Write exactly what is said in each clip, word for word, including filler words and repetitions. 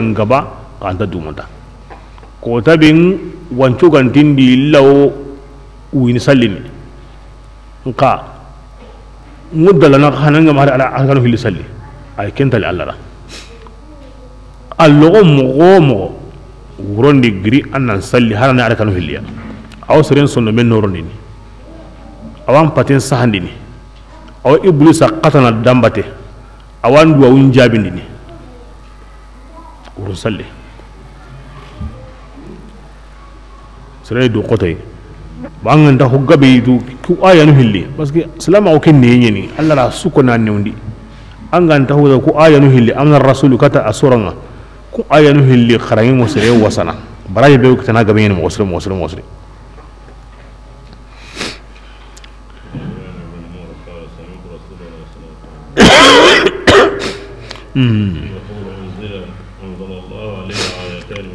Gaba, xa nta dumunta. Ko tabin wancu gantindi lawo wini sallini. Nka ŋudda lana xananga ma ala arkanu hilli salli. Ay kentali Allah ra. Allogo mogo mogo wurondi giri annan salli harana arkanu hilliya. Aw seren sonno men norondini. Awan paten sahandini. Aw iblisa qatana dambate. Awan duwa wun jabindini. Wurun salli. Sere du xotoy. Ba an ga nta ho gabe du ku ayanu hilli. Parce que salama o ken ne ɲeni. Allah ra suko na newndi. An ga nta ho ku ayanu hilli. Amana rasul kata asoranga. Ku ayanu hilli xarangi mo sere wasana. Baraye be ku tana gabe ɲeni mo sere mo sere mo sere.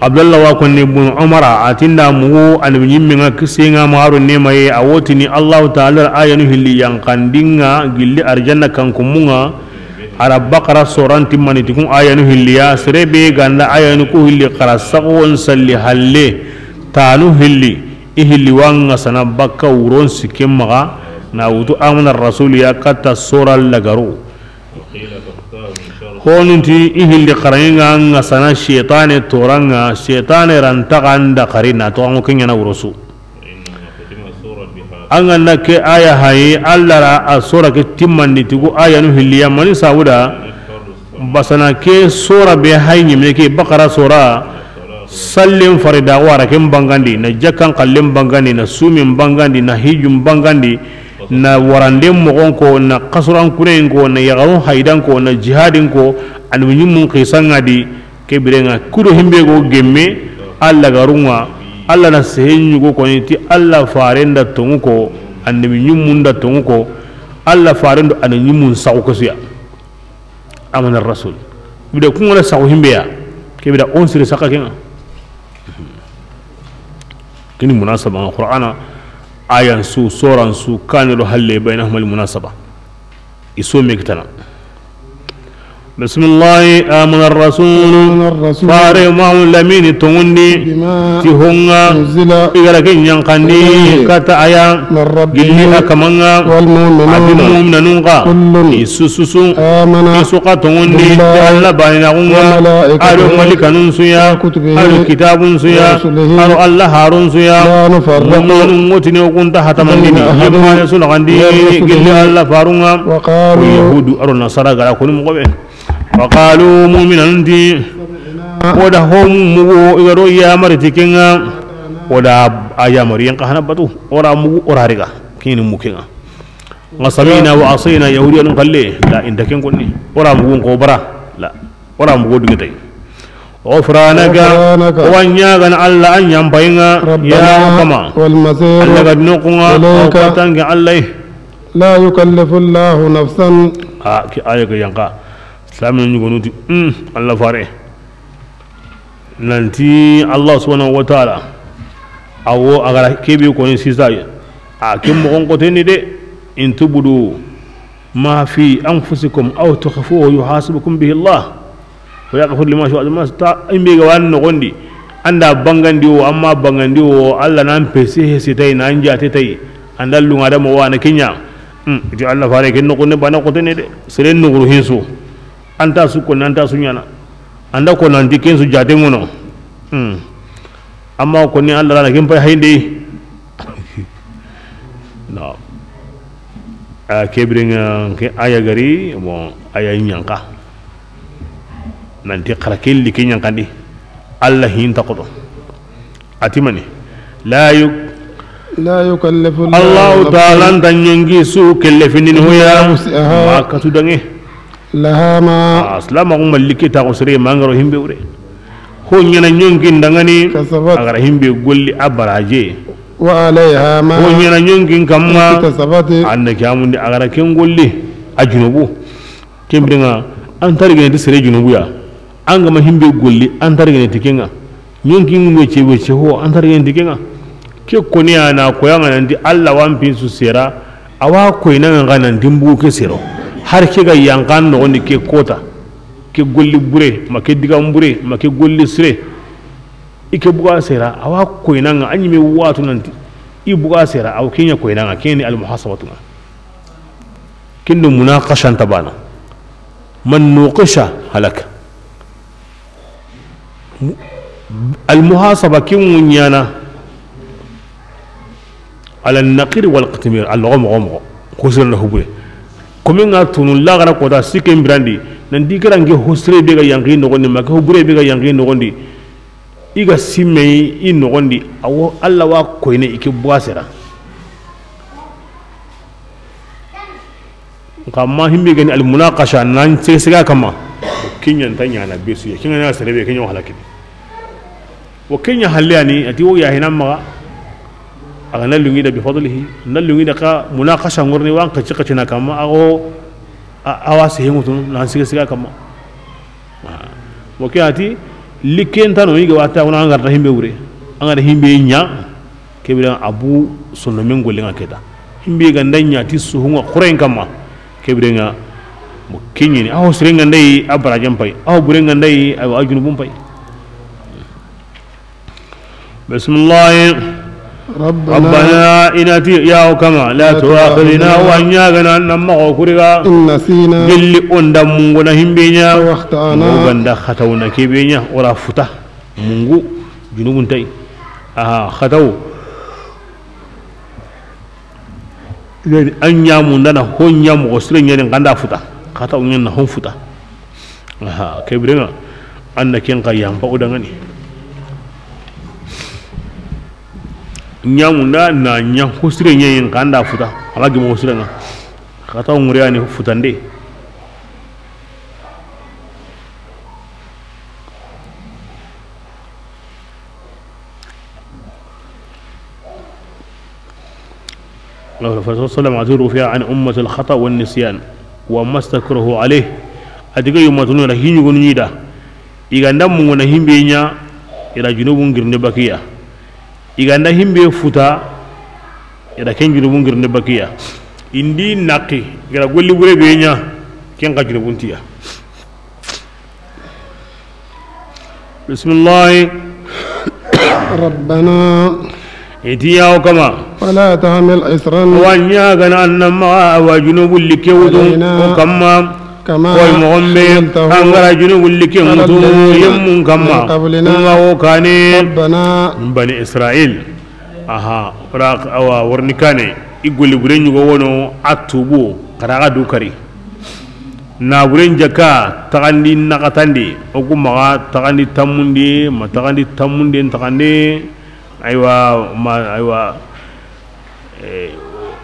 Abdallah wa konni ibn Umara, a tinda mugu annabi ɲimminga kisinga maaro nemaye, a wotini Allahu Taala ayanu hilli yankandinga gilli arjanna kankumunga, ara Baqara soran timmani tikun ayanu hilliya, sere be ganda ayanu ku hilli xara saxon salli halle, tanu hilli, i hilli wanga sana bakka wuron sikke maxa, na wutu amana rasul ya katta sora lagaru. Honunti i hilli xaranŋe nga sana shetane toranga, shetane rantaxa nda xari na toxanŋo ke ɲana wurosu. An ga na ke aya hayi, Allah ra a sora ke timmandi tigu ayanu hilliya mani sabuda. Basana ke sora be hay ɲimine ke Baqara sora. Sallen farida wara ken bangandi, na jakkan kallen bangandi, na sumin bangandi, na hijun bangandi, na waranden mogon ko, na kasuran kunen ko, na yagarun haydan ko, na jihadin ko, annabi ɲimmun xisanga di, ke birenga kudo himbe go gemme, Allah garunga, Allah na sehen ɲugo koni ti Allah faren da tongu ko, annabi ɲimmun da tongu ko, Allah faren do annabi ɲimmun saxu kasuya. Amana rasul. Bida kungana saxu himbeya. Ke bida on siri saka kenga. Kini munasaba nga Qur'ana. Ayan su, soran su, kane do halle bainahuma al munasaba. Iso me kitana. Bismillah, amana rasul. Amana rasul. Fare Muhammad Lamini tongundi. Bima. Ti honga. Unzila. Igara ke ɲankandi. Ilayhi. Kata aya. Min rabbihi. Gilli a kamanga. Wal mu'minuna. Adi mu'minanun ka. Kullun. Sususu. Amana. Isu ka tongundi. Billahi. Alla baninaxunga. Wa malaikatihi. Ado malikanun suya. Wa kutubihi. Ado kitabun suya. Wa rusulihi. Ado Alla harun suya. La nufarriqu. Mumanu ngotine kunta hatamandini. Bayna ahadin. Yemmane sulaxandi. Min rusulihi. Gilli Alla farunga. Wa qalu. Yahudu ado nasara gara koni moxobe. Wa qalu, mu'minanun ti. Oda hom mugu igaro yamari tikenga. Oda ayamari yanka hana batu. Ora mugu ora riga. Kini mukenga. Nga sami'na wa asayna yahudiyanun kalle. La inda ken konni. Ora mugu ko bara. La. Ora mugu dugetay. Ghufranaka. Ghufranaka. Wa ɲagan Alla an yampayinga. Rabbana. Ya kama. Wal masir. Alla ga dinokunga. Ilayka. Katange Alla. La yukallifu Allahu nafsan. A ki aya ga yanka. Silamin ɲugonu ti, um, Alla fare. Nanti Allah subhanahu wa ta'ala. Awo agara kebe koni sisa. A ke mogon koteni de. In tubdu ma fi anfusikum aw tukhfuhu yuhasibukum bihi Allah. Wa yaghfir liman yasha. Amma ta imbe ga wan nogondi. Anda bangandi wo, amma bangandi wo, Alla nan pese hesitay nan jate tay. Anda lunga da mo wana kinya. Hmm, ti Alla fare ken nogonde bana kotene de. Seren noguru hinsu. Anta su ko nanta su ɲana. Anda ko nanti ken su jate ngono. Hmm. Amma ko ni Alla na ken pay hayndi. No. A kebirenga ke aya gari, bon, aya ɲanka. Nanti xara kelli ke ɲankandi. Alla hinta koto. Ati mani. La yu-, la yukallifu Allahu ta'ala nta ɲongi su kellefini hoya. Illa wus'aha. Ma katu dange. Laha ma. A, silama ko maliki ta ko sere mangaro himbe wure. Ho ɲana ɲongi ndangani. Kasabat. Agara himbe golli a baraje. Wa alayha ma. Ho ɲana ɲongi kamma. Kasabat. Anda kiyamundi agara ken golli a junubu. Kembirenga an tarigene ti sere junubuya. An gama himbe golli an tarigene ti kenga. Ɲonkin wece wece ho an tarigene ti kenga. Ke koni ana koyanga nanti Alla wan pinsu sera. Awa koyna nga nanti mbugu ke sero. Har ke ga yankan nogondi ke kota. Ke golli bure, ma ke digan bure, ma ke golli sire. I ke buga sera, a wa koyna ŋa, a ɲi me watu nanti. I buga sera, a wa ke ɲa koyna ŋa, ke ni almuhasabatu ŋa. Ken do munaqasha nta bana. Man nuqisha halak. Almuhasaba ke ŋuɲana. Ala naqir wal qitmir, a loxo moxo moxo. Ko sirna hubure. Komi ŋa tunu lagara kota sikke mbirandi, nan di kara nke hosire be ga yanqi noxondi, ma ke hubure be ga yanqi noxondi. I ga simme i noxondi, a wo Alla wa koyne i ke buga sera. Nka ma himbe gani al munaqasha nan sege sega kama. Kinya nta ɲana be su ya, kinya na sere be kinya halakini. Wo kinya halle ani ati wo ya hina maga. A ga na lungi da bi fadlihi, na lungi da ka munaqasha ngorni wan ka cika cina kama a go. A wa se hengutun nan sege sega kama. Mo ke ati likkentano yiga wata wona an garta himbe wure, an garta himbe ɲa. Kebira abu sonno men golle ŋa keta. Himbe ga nda ɲa ti suhunga xuren kama. Kebira ŋa mo kenyini aho sire ŋa ndai a barajen pay, aho bure ŋa ndai a junubun pay. Bismillah. Rabbana, inati ya o kama la tuakhidhna, wa ɲagana nan maxa o kuriga. In nasina, gelli o nda mungona himbe ɲa. Aw akhtana, o ganda xatawna kebe ɲa o ra futa. Mungu junubun tay. Aha, xataw. An ɲamundana ho ɲa moxo sire ɲani n xanda futa. Xataw ɲana hon futa. Aha, kebirenga. An na ken xa yampa o dangani. Ɲamunda na ɲa ho sire ɲani n xanda futa. Ala gimo ho sirenga. Xataw ŋureyani futande. Rasul sallallahu alaihi wasallam ati rufi'a an ummati al-khata wa nisyan wa mastakrahu alayh. Adiga yummatunu ra hinyugonu ɲida. Iganda mungona himbe ɲa ira junubun girnde bakiya. Iganda himbe futa ira ken junubun girnde bakiya. Indi naqi ira golli bure be ɲa ken ka junubun tiya. Bismillah. Rabbana. Iti ya o kama. Wala tahmil isran. Wa ɲagana an na maxa a wa junubu like wutu o kama. Kama. Koy moxo be an ga ra junubu like wutu yemmun kama. Kuma o kane. Rabbana. Bani Israil. Aha, ora awa warni kane. I golli bure ɲugo wono a tubu karaga du kari. Naburen jaka taxandi naxatandi o ku maxa taxandi tammundi ma taxandi tammundi taxandi. Aywa ma aywa.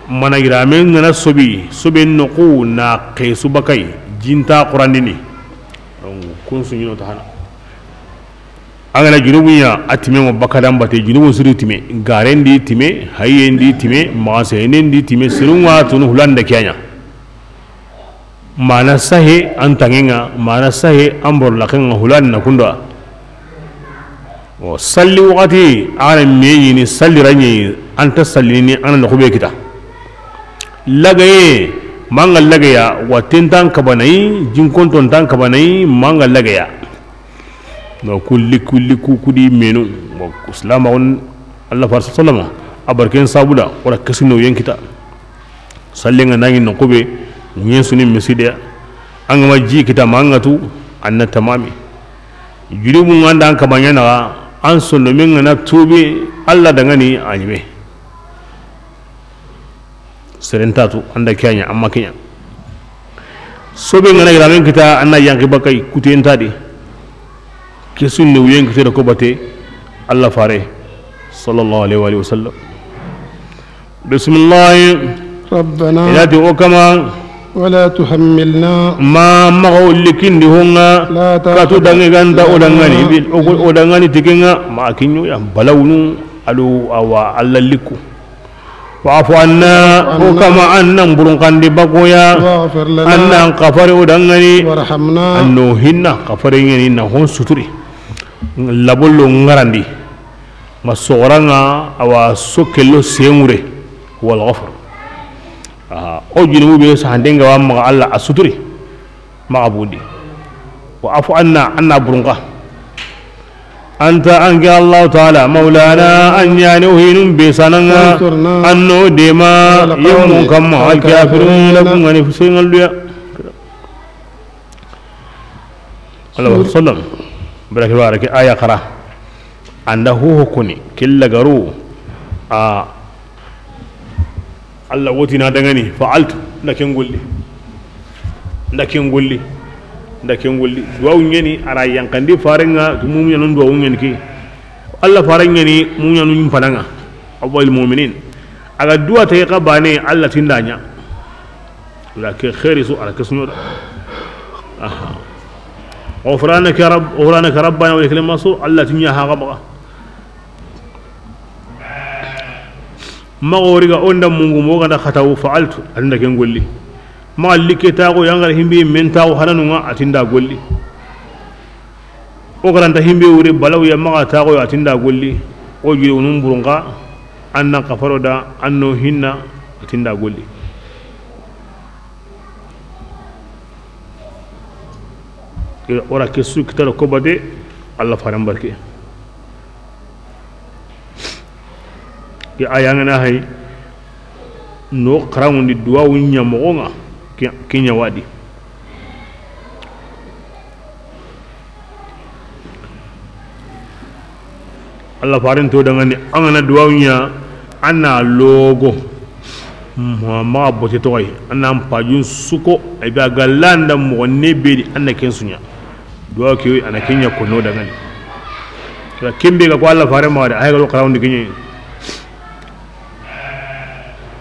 Mana girame ngana sobi sobe noxu na xesu bakay jinta xurandini. Donc kun su ɲino taxana. An gana junubu ɲa a time ŋo bakadan bate junubu siri time. Garendi time, hayendi time, maxasehenen di time, sirunga tunu hulanda kiyaɲa. Mana sahe an tangenga, mana sahe an borlakenga hulan na kunda. O salli wakati ana meɲini salli raɲi anta sallini ana noxube kita. Lagaye manga lagaya wa tentan kabanayi jinkonton tan kabanayi manga lagaya. No kulli kulli ku kudi menu. Bon, silamaxun Allah far sallama a barken sabuda wala kesino yen kita. Sallenga nangi no kube ŋen suni misideya. An ga ma ji kita mangatu anna tamami. Junubu nganda an kamaɲa naxa an sondomen ngana tubi Allah dangani a ɲime. Serentatu anda kiyaɲa amma kiɲa. Sobe ngana iramen kita anna yanki bakay kutentadi. Kesun ne wuyen kita ko bate Allah fare sallallahu alaihi wa sallam. Bismillah. Rabbana. Ila ti o kama. Wala tuhammilna. Ma maxa o likindi honga. La taqata. Katu dangi ganta o dangani bil o dangani tikenga ma kinyo ya balawnu alu awa Allah liku. Wa'fu anna, o kama annan burun kandi bakoya. Waghfir lana. Annan kafari o dangani. Warhamna. Anno hinna kafari ngani na hon suturi. Labollo ngarandi. Ma sogoranga awa sokkello sengure. Wal ghafr. Aha, o junubu be sahandenga wa maxa Allah a suturi. Maxa bundi. Wa afu anna, anna burunka. Anta, anke Allahu Taala, maulana, an ɲaani o hinun be sananga, anno dema, yemmun kamma, alkafirun, la kungani fusengalluya. Allah sallam. Barake barake aya kara. Anda ho hokoni, killa garu. A Allah woti na dangani, fa'altu, nda ken golli. Nda ken golli. Nda ken golli. Duwawu ɲeni, ara yankandi farenga, mu'minun duwawu ɲeni ke. Allah farenga ni, mu'minun fananga. Awwal mu'minin. Aga duwa te ka bane, Allah tindanya. Wala ke khairi su, ala ke suno da. Aha. Ghufranaka rabb-, ghufranaka rabbana wa ilaykal masir, Allah tinya ha gaba. Maxa wori ga o nda mungu mo ganda xatawu fa'altu, a tinda ken golli. Maxa likke taxo yangara himbe men taxo hananunga, a tinda golli. O garanta himbe wure balaw ya maxa taxo ya, a tinda golli. O jure unun burunga, anna kafaro da, anno hinna, a tinda golli. Ora ke su kitaro ko bade, Allah faran barke. Ke ayangana hay no xarangundi duwawu ɲa moxonga, ke ɲa wadi. Allah farin to dangani, an gana duwawu ɲa, an na logo. Ma, ma bote toxoy, an na pajun suko, ay ba galanda mo ne be di, an na ken sunya. Duwawu ke, an na ken ɲa ko no dangani. Kala kembe ga ko Allah fare ma da, ay ga lo xarawndi kenye.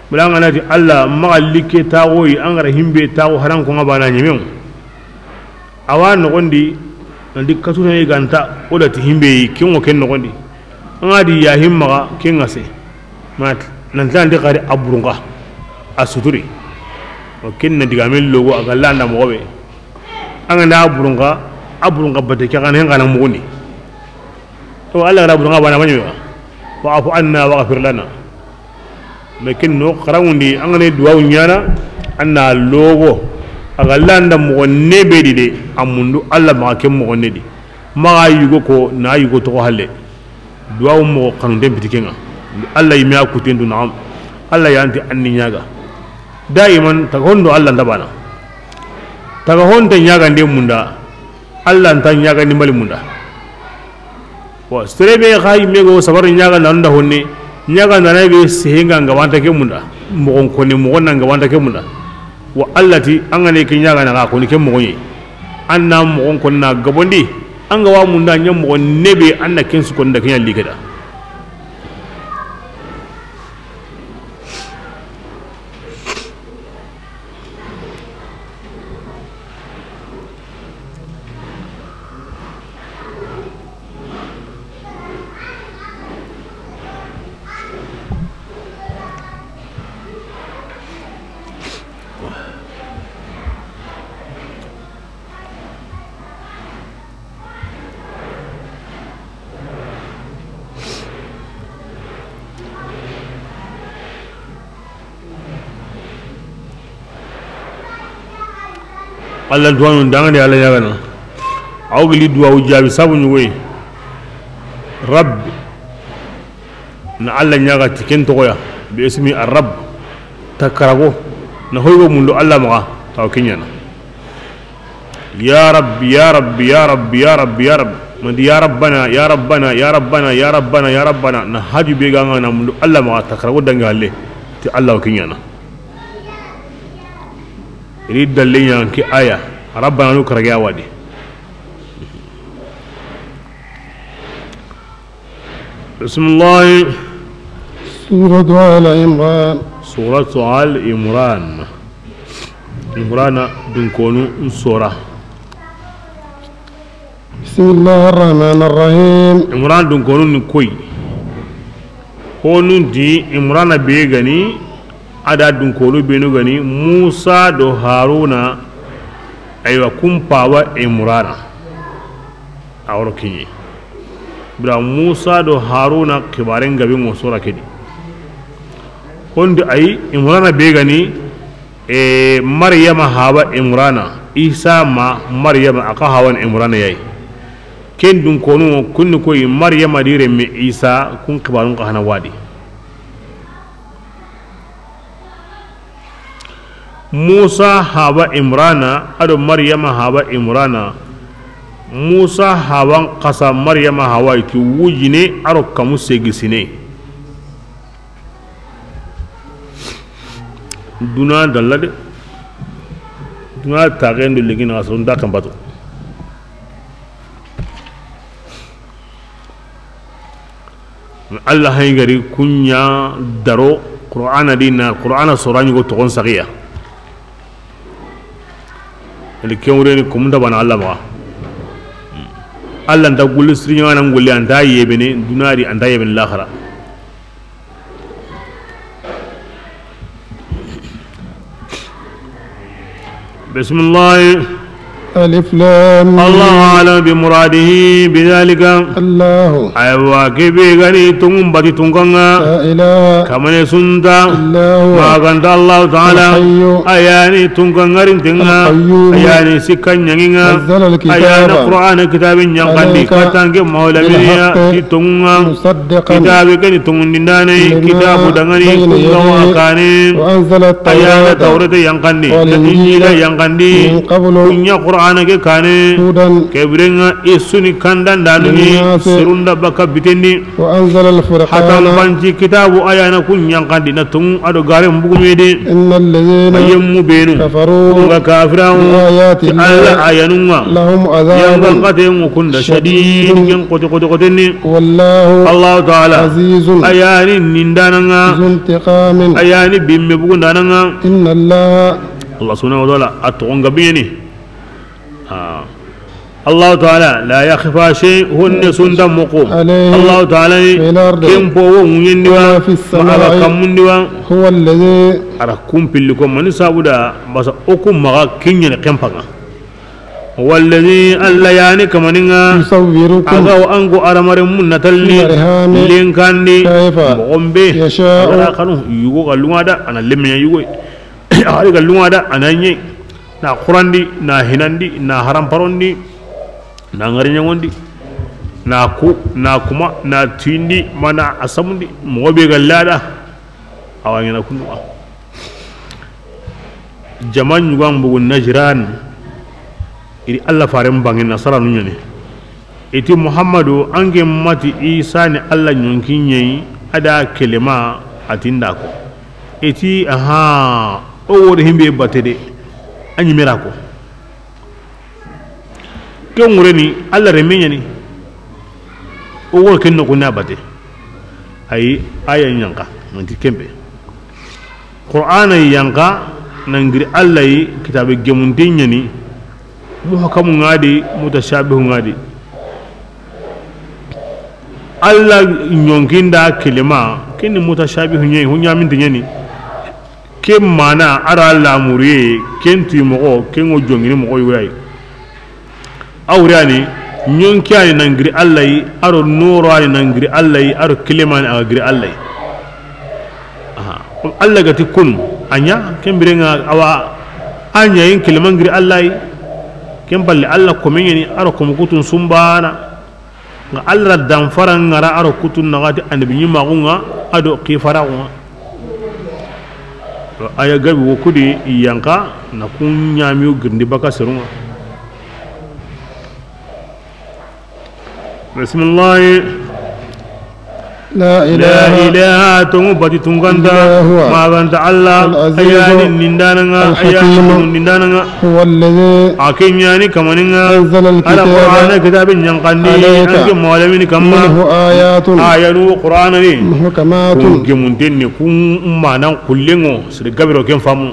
Bula an gana ti Allah maxa likke taxoyi, an gara himbe taxo haran ko ngabana ɲemen. Awa noxondi, nanti katuna yi ganta, o da ti himbe yi, ken ŋo ken noxondi. An ga di ya himmaxa, ken ŋa se. Mat, nanti nanti xari a burunga, a suturi. O ken na digamen logo, a galla anda moxo be. An ga nda a burunga, a burunga bate ke xana hen xana muxundi. To Allah gara burunga bana maɲi wa. Wa'fu anna waghfir lana. Mais ken no xarangundi, an gane duwawu ɲana, an na logo. A galla anda moxo ne be di de, a mundu Allah maxa ken moxo ne di. Maxa yugo ko, na yugo toxo halle. Duwawu moxo xanunten piti kenga. Allah yime a kuten du naxam. Allah yanti an ni ɲaga. Daiman, taga hondo Allah nta bana. Taga honte ɲagande munda. Allah nta ɲagandi mali munda. Wa sere be xa yimme go sabar ɲaga nanu da honne, ɲaga nana be sehenga nga wanta ke munda, moxon kone moxon na nga wanta ke munda. Wa Allah ti an gane ke ɲaga na ga koni ke moxon ye. An na moxon konna gabondi, an ga wa munda ɲa moxon ne be an na ken su koni da ke ɲa likeda. Allah duwanu dangani Allah ɲagana. Aw gili duwawu jaabi sabu ɲugoyi. Rabbi, na Allah ɲaga ti ken toxoya, bi ismi ar-Rabb, takarago, na hoygo mundu Allah maxa, taw kenyana. Ya Rabbi, ya Rabbi, ya Rabbi, ya Rabbi, ya Rabbi. Mandi ya Rabbana, ya Rabbana, ya Rabbana, ya Rabbana, ya Rabbana. Na haju be ganga na mundu Allah maxa takarago dangi halle. Ti Allah o kinyana. Iri dalle ɲa ki aya. Rabbana nu karage awadi. Bismillah. Suratu Al Imran. Suratu Al Imran. Imrana dunkonu n sora. Bismillah ar-Rahman ar-Rahim. Imran dunkonu ni koy. Honun di Imrana be gani, ada dunkonu benu gani, Musa do Haruna, aywa, kumpawa Imrana. A woro kiɲe. Bira Musa do Haruna xibaren gabe ŋo sora kedi. Hondi ayi Imrana be gani, e, Maryama haba Imrana. Isa ma Maryama a xa hawan Imrana yayi. Ken dun konu kunni koyi Maryama di renme Isa kun xibarun xa hana wadi. Musa haba Imrana ado Maryama haba Imrana. Musa haban xasa Maryama hawa ti wujine aro kamu segisine. Duna dalla de. Duna taxen do legina so nda kan batu. Allah hay gari kunya daro Qur'ana dina, Qur'ana sorani go togon sagiya. Eli kewreni kumunda bana Allah ma. Allah nta gulli sirinya nan gulli anta yebene dunari anta yebene lakhara. بسم الله. ألف لام ميم. الله أعلم بمراده بذلك. الله. Aywa, kebe gani tungun bati tunganga. لا إله. Kamane sunta. إلا هو. Maganta Allah Ta'ala. الحي. Ayani tungangarin tenga. القيوم. Ayani sikkan nyanginga. نزل الكتاب. Ayana Qur'an kitabin nyankandi. عليك. Katange mawlaminiya. بالحق. Titunga. مصدقا. Kitabe kani tungundindane. لما. Kitabu dangani. بين. Kunga. يديه. Wakane. وأنزل. Ayana التوراة. Tawrata yankandi. والإنجيل. Injila yankandi. من قبل. Kunya Qur'ana ke kane. هدى. Kebirenga isuni kandan danuni. للناس. Surunda baka bitendi. وأنزل الفرقان. Hatan banci kitabu ayana kun yankandi na tungu ado garen bugumede. إن الذين. Ayemmu benu. كفروا. Kunga kafirawo. بآيات الله. Alla ayanunga. لهم عذاب. Yangan kate ngu kunda. شديد. Shadid ngen koti koti koteni. والله. Allahu Ta'ala. عزيز. Ayani nindananga. ذو انتقام. Ayani bimme bugundananga. إن الله. Allah subhanahu wa ta'ala atogonga biyeni. Ah. Allahu Ta'ala, لا يخفى شيء, honne sunda moko. عليه. Allahu Ta'ala ni, في الأرض. Kempo wo munyendi wa, وما في السماء. Ma aga kamundi wa. هو الذي. Ara kumpilli ko mani sabuda, basa oku maga kinyene kempanga. هو الذي, Alla yani kamaninga. يصوركم. Aga wa ango aramare munnatalni. في الأرحام. Lenkandi. كيف. Mogombe. يشاء. Aga kanu, yugo ga lungada, ana lemenya yugo. Ari ga lungada, ana nye. Na xurandi, na hinandi, na haramparondi, na ŋariɲaŋondi, na ku, na kuma, na tindi, mana asamundi, moxo be ga lada, awa ŋena kunduwa. Jama ɲugan bugu Najran, iri Alla faren bange nasaranu ɲani. Iti Muhammadu, anke mati Isa ni Alla ɲonki ɲeyi, ada kelema atinda ko. Iti, aha, o wori himbe batede, a ɲimera ko. Ke ŋureni, Alla reme ɲani. O wori ken noxu na bate. Ayi, aya ɲanka, nanti kembe. Qur'ana yanka, nangiri Alla yi, kitabe gemunte ɲani, muhkamu ŋa di, mutashabihu ŋa di. Alla ɲonkinda kelema, ken ni mutashabihu ɲeyi, hu ɲaminte ɲani. Ken mana, ara lamuriye, ken tuyi moxo, ken ŋo jongini moxo yogoyayi. Awriyani, ɲonkiyani nangiri Alla yi, aro norani nangiri Alla yi, aro kelemani aga giri Alla yi. Aha. Alla gati kun, a ɲa, ken birenga awa, a ɲa yin keleman giri Alla yi. Ken balle Alla komeɲeni, aro komo kutun sumbana. Nga Alla ra danfara ŋara aro kutun naxati annabi ɲimaxu ŋa, ado xifaraxu ŋa. Aya gabi wo kudi yanka na kun ɲamiyu girindi baka serunga. Bismillah. لا إله. La ilaha, tongu bati tunganta. إلا هو. Maganta Alla. العزيز. Ayani nindananga, الحكيم. Ayani nindananga. هو الذي. A ke ɲani kamaninga. أنزل الكتاب. Ala Qur'ana kitabe ɲankandi. عليك. Anke mawlamini kamma. منه آيات. Ayanu Qur'ana ni. محكمات. Kun gemunten ni, kun manan kullengo, sere gabiro ken famu.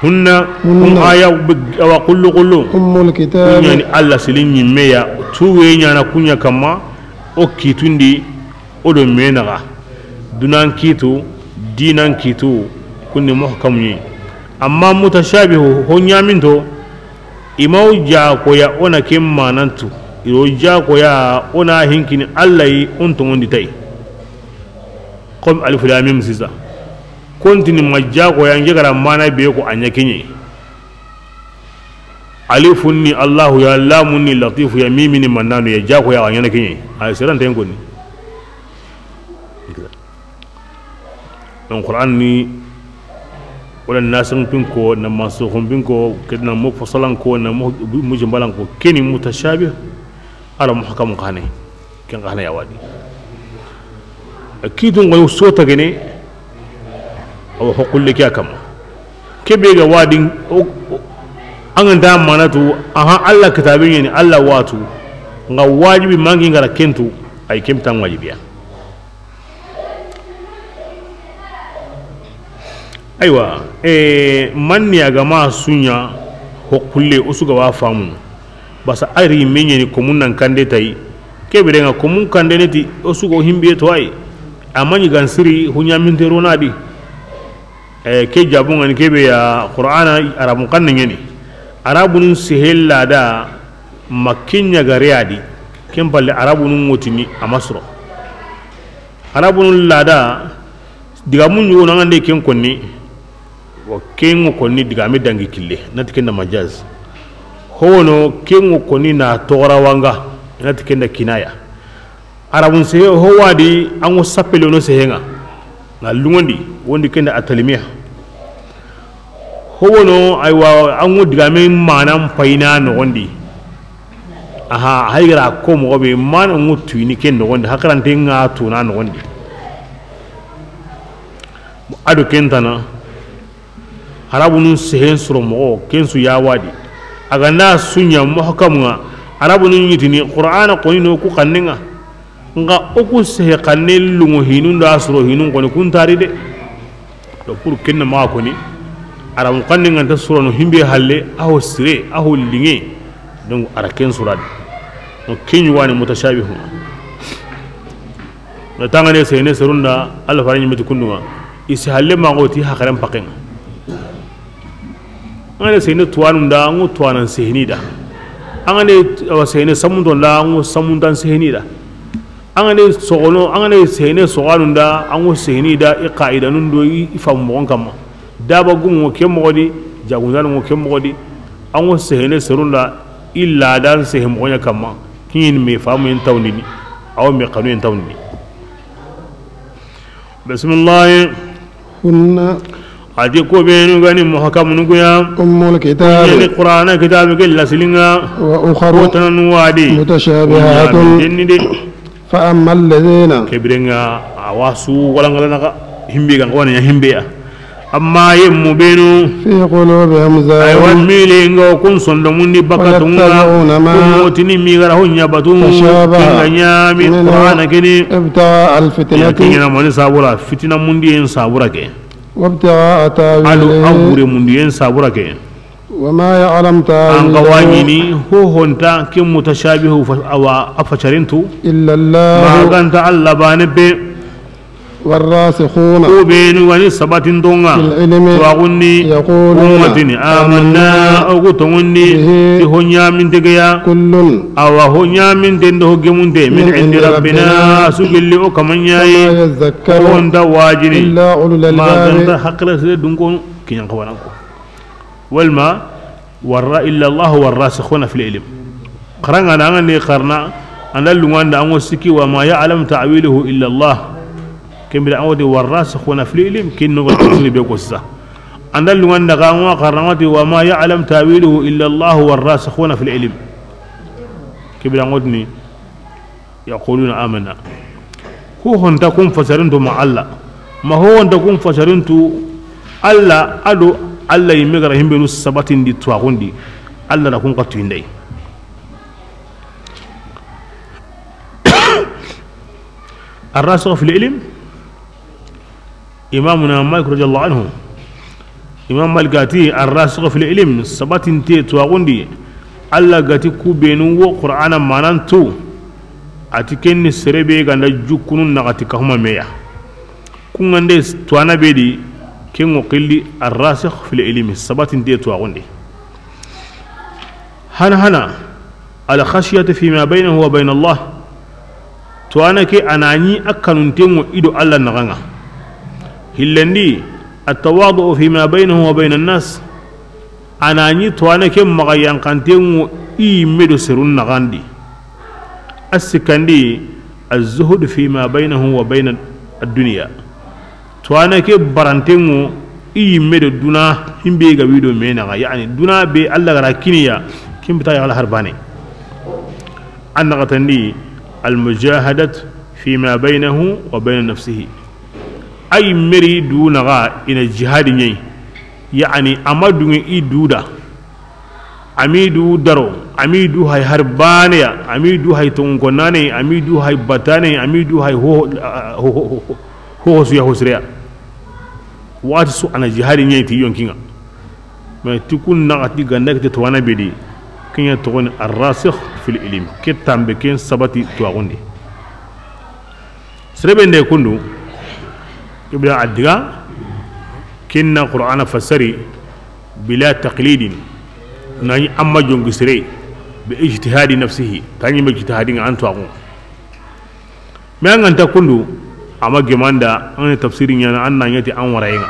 Hunna, hunna. Kun aya be-, awa kullu kullu. أم الكتاب. Kunyani Alla silin ɲimmeya, tuwe ɲana kunya kamma, o kitundi, o do menaga. Dunan kitu, dinan kitu, kunni muhkamu ni. Amma mutashabihu, ho ɲaminto, imaw jakoya ona ken manantu, iro jakoya ona hinkini Alla yi on tongondi tay. Comme alif lam mim sisa. Kontini ma jagoya nge gara mana be ko a ɲa keɲe. Alifun ni Allahu ya, lamun ni Latifu ya, mimin ni Mannanu ya, jako ya, a ɲaana ke ɲi. Ay, seranten konni. Donc, Qur'an ni, wala nasikhin ko, na mansukhin ko, ke na mufassalan ko, na mu-, mujmalan ko, ke ni mutashabih, a ra muhkam xa ni. Ken xa ni ya wadi. Kiitun ŋa yo so tagene, awa hokulle ke a kamma. Ke be ga wadi, o, o, an ga nta manatu, aha, Alla kitaabe ɲa ni, Alla wa tu, ŋa wajibi mangi ŋa ra ken tu, ay ken ta wajibiya. Aywa, e, manni a ga ma su ɲa, hokulle, o su ga wa famu. Basa a ri me ɲeni komun nan kande tayi. Ke biren ŋa komun kande ne ti o su go himbe to ay. A ma ɲi gan siri huɲa min te rona di. E, ke jabun ŋa ni ke be ya Qur'ana Arabun xanne ɲeni. Arabunun sehella da ma ke ɲa ga re ya di. Ken palle Arabunun ŋotini a ma suro. Arabunun lada digamun ɲugo na ŋa nde ken konni. Wa ken ŋo konni digame dangi kille, na ti ken da majaz. Howono ken ŋo konni na toxora wanga, na ti ken da kinaya. Arabun sehe ho wadi an ŋo sappele wono sehe ŋa. Na lungondi, wondi ken da atalimiya. Howono, aywa, an ŋo digame manan payina noxondi. Aha, hay ga ra ko moxo be mana ŋo tuyini ken noxondi, hakarante ŋa tuna noxondi. A do ken tana, Arabunun sehen soro moxo, ken su ya wadi. A ga nda su ɲa muhkam ŋa, Arabunun ɲitini, Qur'ana koni no ku xanne ŋa. Ŋa o ku sehe xanne lungo hinun da soro hinun koni kun tari de. To pour ken na ma koni, Arabun xanne ŋa nta sorono himbe halle, a ho sire, a ho linge. Donc a ra ken suradi. Donc ken ɲi wani mutashabihun. Na tangane sehene serunda, Alla fara ɲi meti kundunga. Isi halle ma ngoti hakaren pakenga. Angane sehene tuwanunda, angu tuwanan seheni da. Angane, awa, sehene samuntonda, angu samuntan seheni da. Angane sogono, angane sehene soganunda, angu seheni da, i qaidanun do, i, i famu mogon kamma. Daba gumu ke mogodi, jagundanu ke mogodi. Angu sehene serunda, i ladan sehe mogonya kamma. Kin me famu en tawndini, awa me kanu en tawndini. Bismillah. Hunna. A ti ko benu ga ni muhkamun ku ya. Ummul kitab. Ku ya ni Qur'ana kitabe ke lasilinga. Wa ukharu. Ko tananu wadi. Mutashabihatun. Ku ya ni de. Fa amma alladhina. Ke birenga a wa su walangala naga himbe ga wona ya himbe ya. Amma yemmu benu. Fi qulubihim zaygun. Aywa, mili nga kun sondomundi baka tunga. Yattabi'una ma. Kun motini mi gara honya batu. Tashabaha. Kinga nyami minhu. Qur'ana kini. Ibtigha'a al-fitnati. Ya kinyana mani sabura, fitina mundi en sabura ke. Wabtigha'a ta'wilihi. Ado a bure mundi en sabura ke. Wa ma ya'lamu ta'wilahu. An ga wa ɲini ho honta ke mutashabihu fa-, awa a facarintu. Illa Allah. Ma ganta Allah bane be. Warrasikhuna. Ko benu ga ni sabatintonga. Fil ilmi. Tuwaxundi. Yaquluna. Ummatini. Amanna. Ogu tongondi. Bihi. Ti ho ɲaminte geya. Kullun. Awa ho ɲaminte ndo ho gemunte. Min indi rabbina. Min indi rabbina. Su gelli o kamanyayi. Wa ma yadhakkaru. Ko nta wajini. Illa ulul albab. Ma ganta hakkila sire dunkonu. Kiɲan xawananko. Walma warra illa Allah warrasikhuna fil ilm. Xaranga na ngani xarna anda lunganda ango siki wa ma ya'lam ta'wilahu illa Allah. Kembira ango di warrasikhuna fil ilm kinno ko sini be ko sa. Anda lunganda ga ango xarna ngati wa ma ya'lam ta'wilahu illa Allah warrasikhuna fil ilm. Kembira ango ni. Yaquluna amanna. Ho honta kun fasarintu ma Allah. Ma ho honta kun fasarintu Allah, ado Allah yimme gara himbenu sabatindi tuwaxundi. Allah da kun ka tuyindai. Arrasikh fil ilm. Imamuna Malik radiyallahu anhu. Imam Malik gati, arrasikh fil ilm, sabatinte tuwaxundi. Allah gati ku benu wo Qur'ana manantu. Ati kenni serebe ganda jukkunu naxati kahuma meya. Kungande tuwana be di, kengo qilli arrasikh fil ilm, sabatinte tuwaxundi. Hana hana, al khashiyatu fima baynahu wa bayna Allah. Tuwana ke anani a kanuntengo ido Allah naxanga. Hillandi, at tawadu fima baynahu wa bayna nas. A na ɲi tuwaana ke maxa yanqanten ŋo i yimme do serun naxan di. A sikkandi, الزهد فيما بينه وبين الدنيا. Tuwaana ke baranten ŋo i yimme do duna himbe ga wi do me naxa, yani duna be Alla ga ra kini ya, kin bita ya Alla har baane. A naxatandi, المجاهدة فيما بينه وبين نفسه. A yimme ri du naxa i na jihadi ɲa yi. Yani a ma duŋe i du da. A mi du daro, a mi du hay har baane ya, a mi du hay tonŋu konnane, a mi du hay batane, a mi du hay ho, ho, ho, ho, ho, ho su ya, ho sire ya. Waxati su a na jihadi ɲa yi ti yonkin ŋa. Mais ti kun naxati ganda ke ti tuwaana be di, ken ɲa toxoni الراسخ في العلم. Ke tanbe ken sabati tuwaaxun di. Sere be nde kundu, i bira a diga, ken na Qur'ana fassari, بلا تقليد, na ɲi a ma jongi sere, بإجتهاد نفسه, ta ɲi me ijtihadi ŋa an tuwaaxu. Mais an ga nta kundu, a ma gemanda, an tafsiri ɲaana, an na ɲa ti an waraye ŋa,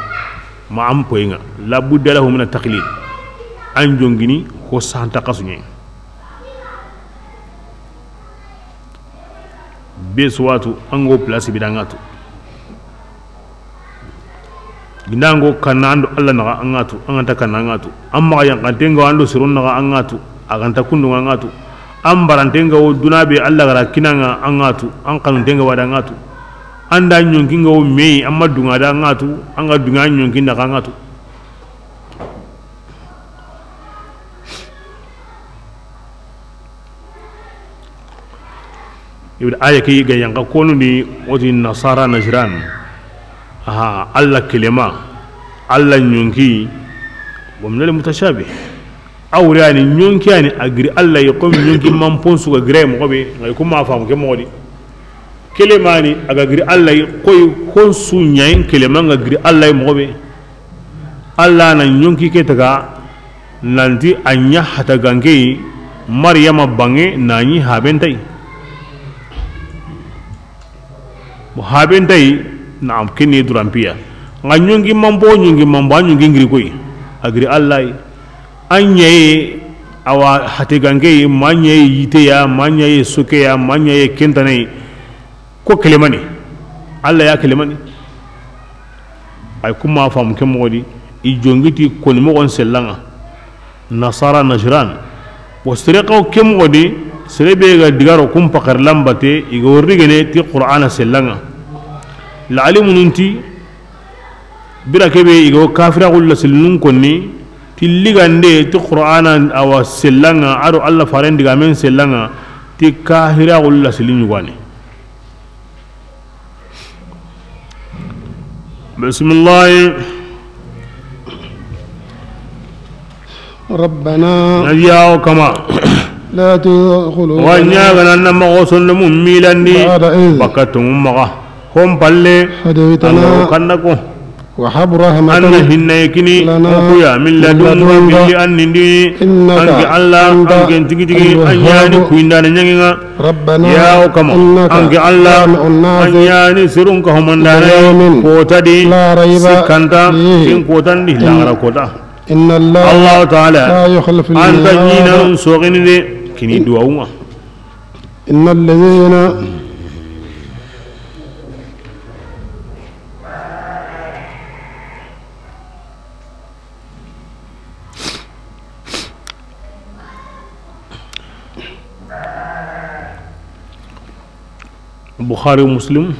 ma an poye ŋa, لا بد له من التقليد. An jongini, ho santa kasu ɲa yi. Be su wa tu, an ga wo place be da an ga tu. Ginda an ga wo kanna an do Alla naxa an ga tu, an ga nta kanna an ga tu. An maxa yanqanten ga wo an do serun naxa an ga tu, a ga nta kundu ŋa an ga tu. An baranten ga wo duna be Alla ga ra kini an ŋa an ga tu, an xanunten ga wa da an ga tu. An da ɲonkin ga wo me yi, an ma duŋa da an ga tu, an ga duŋa an ɲonkin naxa an ga tu. Ibda aya ke ga yanqa konu ni woti nasara Najran. Aha, Alla kelema, Alla ɲonki, ومن المتشابه. A wure yani ɲonki yani a giri Alla yi, comme ɲonki manpon su ga giri moxo be, ŋa yi kuma famu ke moxo di. Kelemani a ga giri Alla yi, koy hon su ɲa yi kelema ŋa giri Alla yi moxo be. Alla na ɲonki ke taga nanti a ɲa hataganke yi, Mariyama banŋe na ɲi haben ta yi. Mo haben ta yi, naam, ken ni durampiya. Ŋa ɲonki manpo, ɲonki manpo, a ɲonki giri koy. A giri Alla yi. A ɲa yi, awa, hataganke yi, ma ɲa yi yite ya, ma ɲa yi soke ya, ma ɲa yi kentane yi. Ko kelemani, Alla ya kelemani. Ay kuma famu ke moxo di, i jongi ti koni moxon sellaŋa. Nasara Najran. Wo sere xaw ke moxo di, sere be ga digaro kun paxar lambate, i ga worri gene ti Qur'ana sellaŋa. La alimunun ti, bira kebe i ga wo kafira xulla silinun konni, ti ligande ti Qur'ana awa sellaŋa, a do Alla faren digamen sellaŋa, ti kahira xulla silin ɲugane. بسم الله. ربنا. Nabi ya o kama. لا تزغ قلوبنا. Wa ɲaagana na moxo sondomu milandi. بعد إذ. Baka tonŋu maxa. Hon palle. هديتنا. An na wo kanda ko. وهب رحمة. An na hinnaye kini. لنا. O kuya. من لدنك. من لدنك. Billi an nindi. إنك. An ke Alla. أنت. An ke tigi tigi. الوهاب. An ɲa ni kuyindana ɲaŋi ŋa. ربنا. Ya o kama. إنك. An ke Alla. جامع الناس. An ɲa ni serun ka homandana. ليوم. Kota di. لا ريب. Sikkanta. فيه. Kin kota ndi. إن. Laxara kota. إن الله. Alla Taala. لا يخلف الميعاد. An ta ɲinan soxini de. Kini duwawunga. إن الذين. Bukhari, Muslim,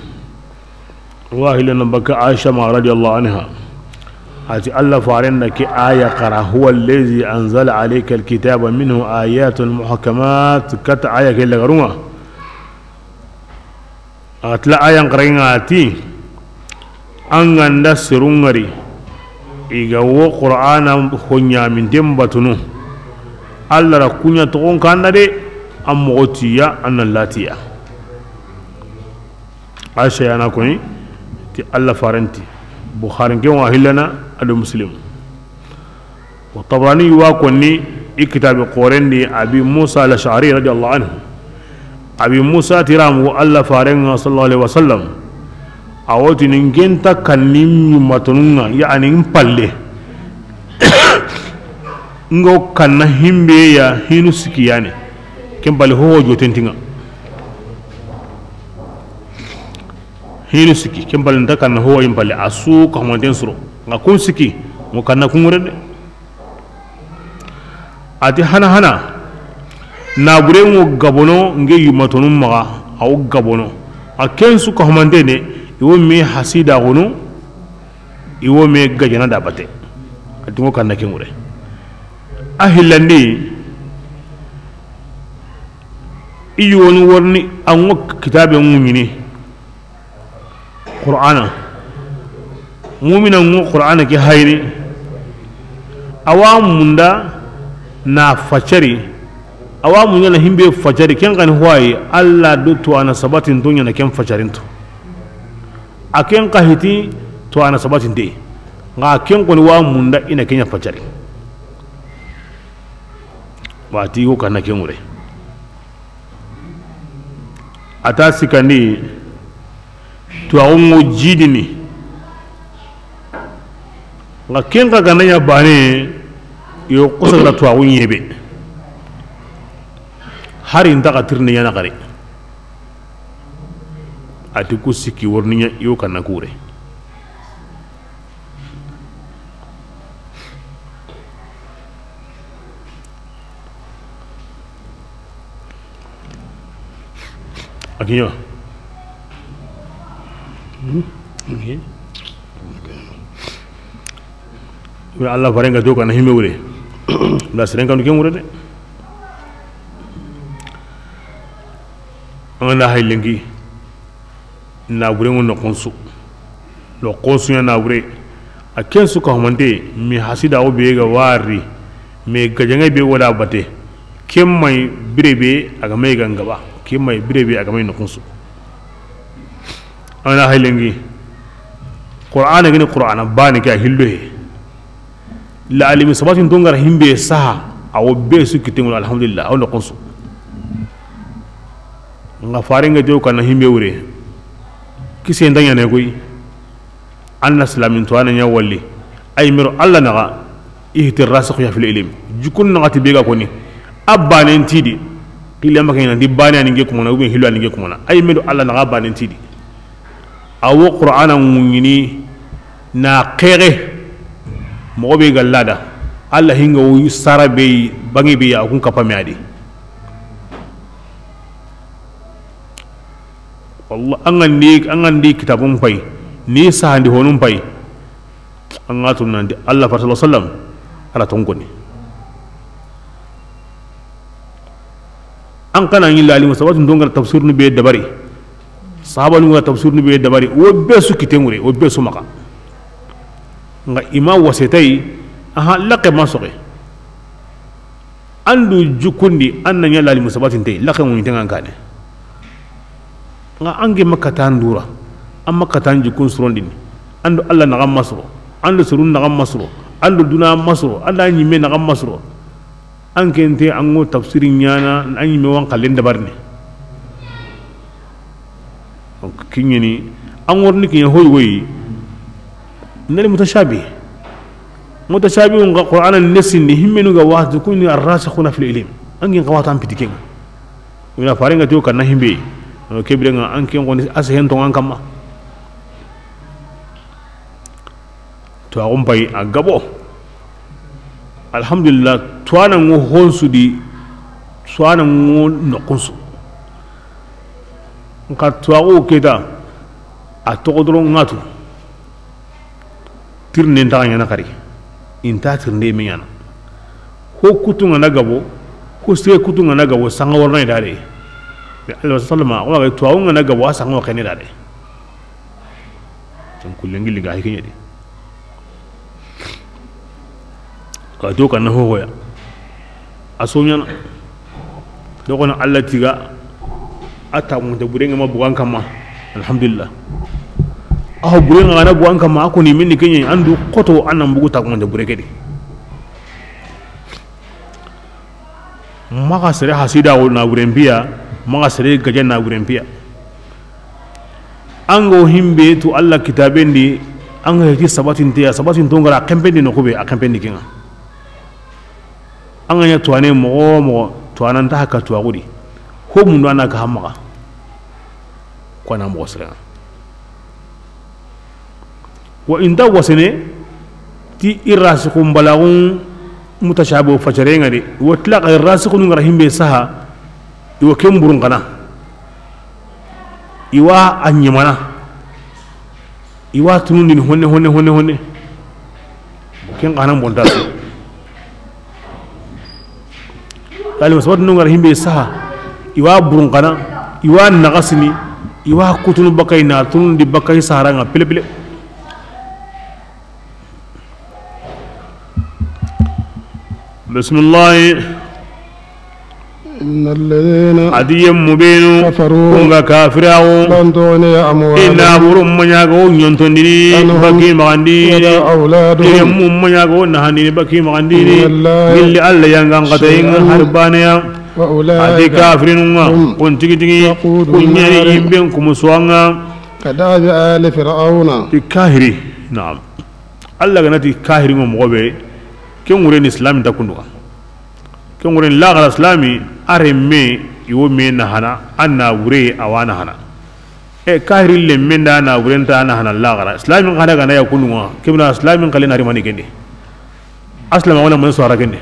wa hilana baka Aisha ma radiyallahu anha. A ti Alla faren da ke aya xara, هو الذي أنزل عليك الكتاب منه آيات محكمات, kata aya ke lagarunga. A tila ayan xaraŋa a ti, an ga nda serun ŋari, i ga wo Qur'ana ho ɲaminten batunu, Alla ra kuɲa toxon kanda de, an moxo tiya, an na latiya. Aisha ya na koni, ti Alla farenti, Bukhari ke wa hilana, a do Muslim. Wa Tabarani wa konni i kitabi xoren di Abi Musa al-Ash'ari radiyallahu anhu. Abi Musa ti ramu Alla farenga sallallahu alaihi wasallam. A woti ni ngenta kanni ɲumatonunga, yani n palle. Ngo kanna himbe ya hinu sikki yani. Ken bali ho joten ti ŋa. Hinu sikki, ken bali nta kanna ho yin bali a su ka humanten suro. Nga kun sikki, ngo kanna kun ŋure de. A ti hana hana, nabure ngo gabono nge yumatonu maxa, a wo gabono. A ken su ka humante ne, i wo me hasida gono, i wo me gajana da bate. A ti ngo kanna ken ŋure. A hillandi, i yogoni worni, a ngo kitabe ŋuñini. Qur'ana. Mumina ŋu Qur'ana ke hayni. Awa munda na facari. Awa munda na himbe facari. Ken kani huwayi, Allah do to ana sabatin to ñana ken facarin to. A ken ka hiti to ana sabatin de. Nga ken koni wa munda ina kenya facari. Wati wo kana ken ŋure. A ta sikandi, tuwaxu ŋo jidini. Nga ken xa ganda ña bane, yo xosagana tuwaxu ñebe. Hari nta xa tirindi ñana xari. A ti ku sikki worni ña yo kanna kure. A kiña. Wi Allah farenga to kana himbe wure. Nda serenga no ken wure de. An ga na hay lenki, nabure ŋo noxon su. Noxon su ña nabure. A ken su ka humante, mi hasida wo be ga wari, mi gajaŋe be wala bate. Ken may bire be a ga may ga ngaba. Ken may bire be a ga may noxon su. An ga na hay lenki, Qur'ana gini Qur'ana bani ke a hillo he. La alimi sabatin to ngara himbe saha, a wo be su kite ŋo, alhamdulillah, a wo noxon su. Nga farenga to kana himbe wure. Kise nda ñane koy. Anna silamin to ana ña walli. Ay mero Allah naxa, ihti rasikh ya fil ilm. Jukun naxa ti be ga koni. A banen tidi. Qila ma kayna di bane ani nge kumana, ube hilu ani nge kumana. Ay mero Allah naxa banen tidi. A wo Qur'ana ŋuñini na xexe. Moxo be ga lada, Allah hinga wo sara be, bangi be ya kun kapame adi. Wallah, an ga ndi, an ga ndi kitabun pay, ni sahandi honun pay. An ga tun nanti Allah fa sallallahu alaihi wasallam, ala ton koni. An kana ñi lalimu sabatun do ngara tafsir nu be dabari. Sahaba nu ngara tafsir nu be dabari. Wo be su kite ŋure, wo be su maxa. Nga ima wasetay, aha, laqe ma soxe. Andu jukundi, an na ña lalimu sabatinte, laqe ŋuñinte ŋa an kane. Nga an ke makatan dura, an makatan jukun surondini. Andu Allah naxa masuro, andu surun naxa masuro, andu duna masuro, andu ñimme naxa masuro. An kente an ŋo tafsiri ñana, an ñimme wan xallen dabarini. Donc kiñeni, an worni kiñe hoy woyi. Nani mutashabi. Mutashabi nga Qur'ana nesindi himmenu ga waxtu kuni arrasikhuna fil ilm. An gin xawata an pitiken. Ina farenga to kanna himbe. Kebire nga an ken koni asehen to an kamma. Tuwaxun pay a gabo. Alhamdulillah, tuwana ŋo honsu di, tuwana ŋo noxunsu. Nka tuwaxu keta, a toxo doron ŋatu. Tirinde ntaxa ñana xari. Inta tirinde me ñana. Ho kutu nga na gabo, ho sire kutu nga na gabo, sanga warna idare. Mais Allah sallama, o ga tuwaxu nga na gabo, a sanga wa xene dare. An kullen gilli ga hikine de. Ka to kanna hohoya. A soñana. Do kono Allah tiga. A tamunte burenga ma bugan kamma. Alhamdulillah. Aho burenga na bugan kamma, a koni minni kenye andu koto anan bugu tamunte bureke de. Maxa sere hasida wo na wuren biya, maxa sere gaja na wuren biya. An go himbe tu Allah kitaben di, an ga heti sabatinteya, sabatinto ngara kempendi no kube, a kempendi kinga. An ga ɲa tuwaane moxo wo moxo, tuwaana nta haqqa tuwaaxu di. Ho mundu a na ka hammaxa. Ko a na moxo sirenŋa. Wa inta wasene ti i rasikun balagun mutashabihu facarenŋa de. Wa tilaka i rasikunun ga ra himbe saha, i wa ken burun kana. I wa a ɲemana. I wa tunundini honne, honne, honne, honne. Ken xa na bonta su. Yalima sabatu nunga ra himbe saha, i wa burun kana, i wa naxasini, i wa kutunu bakay na tunundi bakay saharanŋa pele pele. Bismillah. إن الذين A di yemmu benu, كفروا kun ga kafiraxu, لن تغني أموالهم I naburun ma ɲa ga wo ɲontondini, عنهم baki maxandi, ولا أولادهم i yemmu ma ɲa ga wo nahandini, baki maxandini, من الله gilli Alla yangan xatayin ŋa شيئا har baneya. A di وأولئك kafirinun ŋa, هم kun tigi tigi, وقود kun ɲa ni النار yimben kumusuwanŋa. كدأب آل فرعون. I kahiri, naam. Alla ga na ti kahiri ŋo moxo be, ken ŋure ni islami ta kundu ŋa. Ken ŋure ni laxara islami, a renme, i wo me nahana, a nabure, a wa nahana. E, kahiri lenme nda a nabure nta a nahana laxara. Islami xa na ga na ya kundu ŋa, ke bire islami xa le na ri mani kende. Aslama wona man sora kende.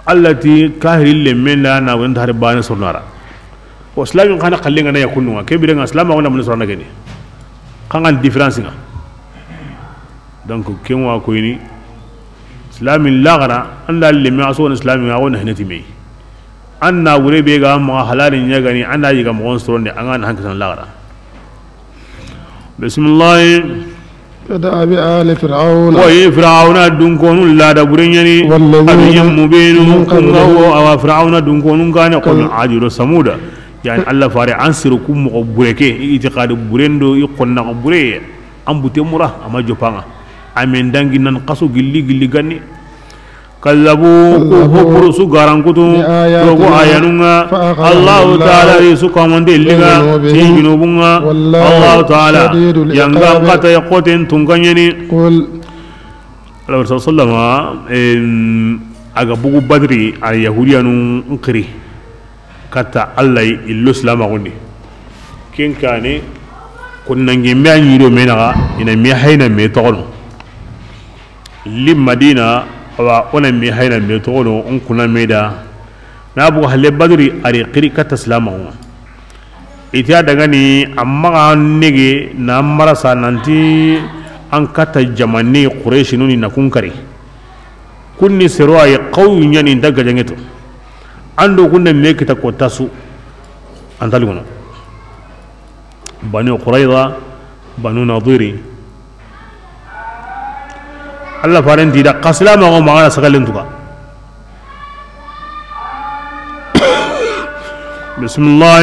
Alla ti kahiri lenme nda a nabure nta har bane sornara. O islami xa na xalle ŋa na ya kundu ŋa, ke bire ŋa islama wona man sora na kende. Xa ŋa différence ŋa. Donc, ken wa koyini, islami laxara, an da lenme a so wona islami ŋa, a wona hinati me. An nabure be ga maxa halali ɲa ga ni, an da yiga moxon soronde, an ga na hankisan laxara. Bismillah. كدأب آل فرعون. Koyi Firawuna dunkonun la da bure ɲa ni, والذين a du yemmu benu, من قبلهم kun ga wo, a wa Firawuna dunkonun kane, kun كذ- Adi do Samuda. Yani, Alla fare, an siru ku moxo bure ke, i itiqadi buren do, i xonna bure, an bute mura, a ma jopanŋa. A men dangi nan xaso gilli gilli ganni. كذبوا ku كذبوا ho buru su garankutu, بآياتنا rogo ayanun ŋa, فأخذهم Allahu الله Taala ri su kamande liga, بذنوبهم ti junubun ŋa, والله Allahu Taala, شديد العقاب yangan xata ya xoten tunka ɲa ni. قل Alayhi sallama, em, a ga bugu Badri, a Yahudiyanun xiri. Katta Alla i lo silamaxun di. Ken kane, kun nange me a ɲi do me naxa, i na me hayna me toxono. Li Madina, awa, o na me hayna me toxono, on kuna me da. Na bugu halle Badri, a ri xiri katta silamaxun ŋa. I ti a dangani, a maxa nege, na marasa nanti an katta jamani Qurayshinu ni na kun kari. Kun ni sero ay xawu ɲa ni nda gajaŋe to. An do kun da me kita ko tasu. An ta liŋono. Bani Qurayza, Banu Nadiri. Alla faren ti da xa silamaxu maxa na sagallen tuga. Bismillah.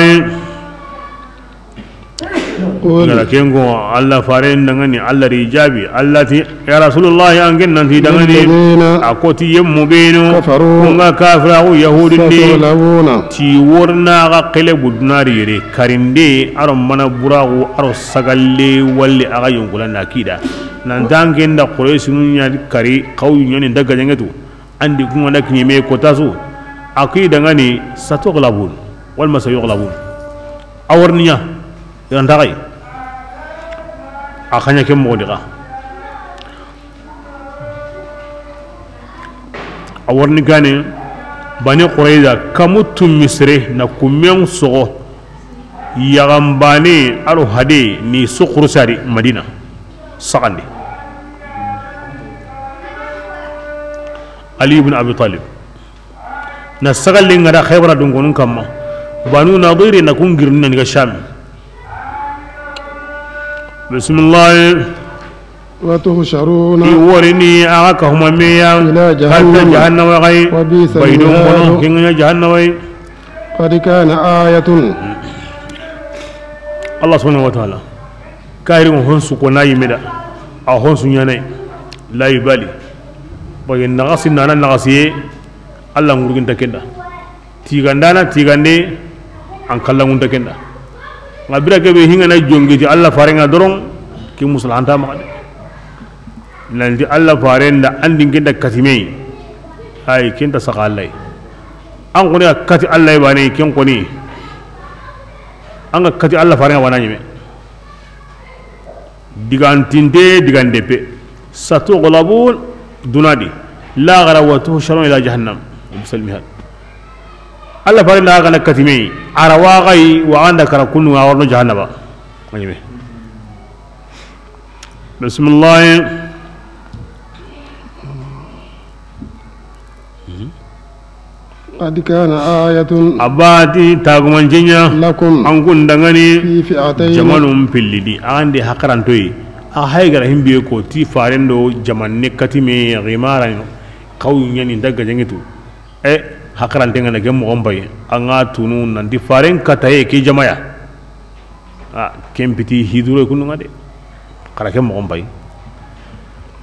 قل Gara ken ko, Alla faren dangani, Alla ri jaabi, Alla ti, ya Rasulullah, an ken nanti dangani, للذين a ko ti yemmu benu, كفروا kun ga kafiraxu Yahudin di, ستغلبون ti worna ga kele budunari yere, karinde, aro mana buraxu, aro sagalle, walli a ga yonkulanda kida. Nan danke nda Qurayshinu ɲa kari, xawu ɲa ni nda gajaŋe tu. An di kun ga na kiɲe me ko tasu, a ki dangani, ستغلبون, walma سيغلبون. A warni ɲa, i ra nta xay. A xa ɲa ke moxo di xa. A warni gane, Bani Qurayza, kamu tummi sere na kumen soxo. Yaxanbane, aro hade, ni suxuru sari Madina. Saxandi. Ali ibn Abi Talib. Na sagalle ŋa da Xaybara dunkonun kamma. Banu Nadiri na kun girni na ni ga Sham. Bismillah. وتحشرون I worini a ga ka huma meya. إلى جهنم Katta jahannama gai. وبئس Baydon المهاد Kono, ken ga ɲa jahannama yi. قد كان آية Allah subhanahu wa ta'ala. Kahiri mo honsu ko na yimeda. A honsu ɲanai. La yubali. Bagi naxasi nana naxasiye. Allah ŋurginta kenda. Tigandana tigande, an kallangunta kenda. Nga bira kebe hingana jongi ti Allah farenga doron, ki musulanta maxa de. Nanti Allah faren da an di n ke da kati me yi. Ay, ken ta saxa Allah yi. An xoni a kati Allah yi bane, ken xoni. An ga kati Allah faren ŋa wana ɲeme. Digantinte, digandeppe. Satughlabun, duna di. Laxara, wa tuhsharun ila jahannam. Bisal mihad. Allah faren da ga na kati me yi. A ra wa xa yi, wa an da kara kunnu ŋa, a wa ro no jahannaba. A ɲeme. Bismillah. قد كان آية A bati tagumanceɲa لكم an kun dangani في فئتين jamanun pillidi. An di hakarantoyi. A hay gara himbiye ko ti faren do jamanne kati me ximaran xawu ɲani daga jangitu. E, hakarante ŋa na ke moxon bay. An ga tunu nanti faren kataye ke jamaya. A, ken piti hiduro kunu ŋa de. Xara ke moxon bay.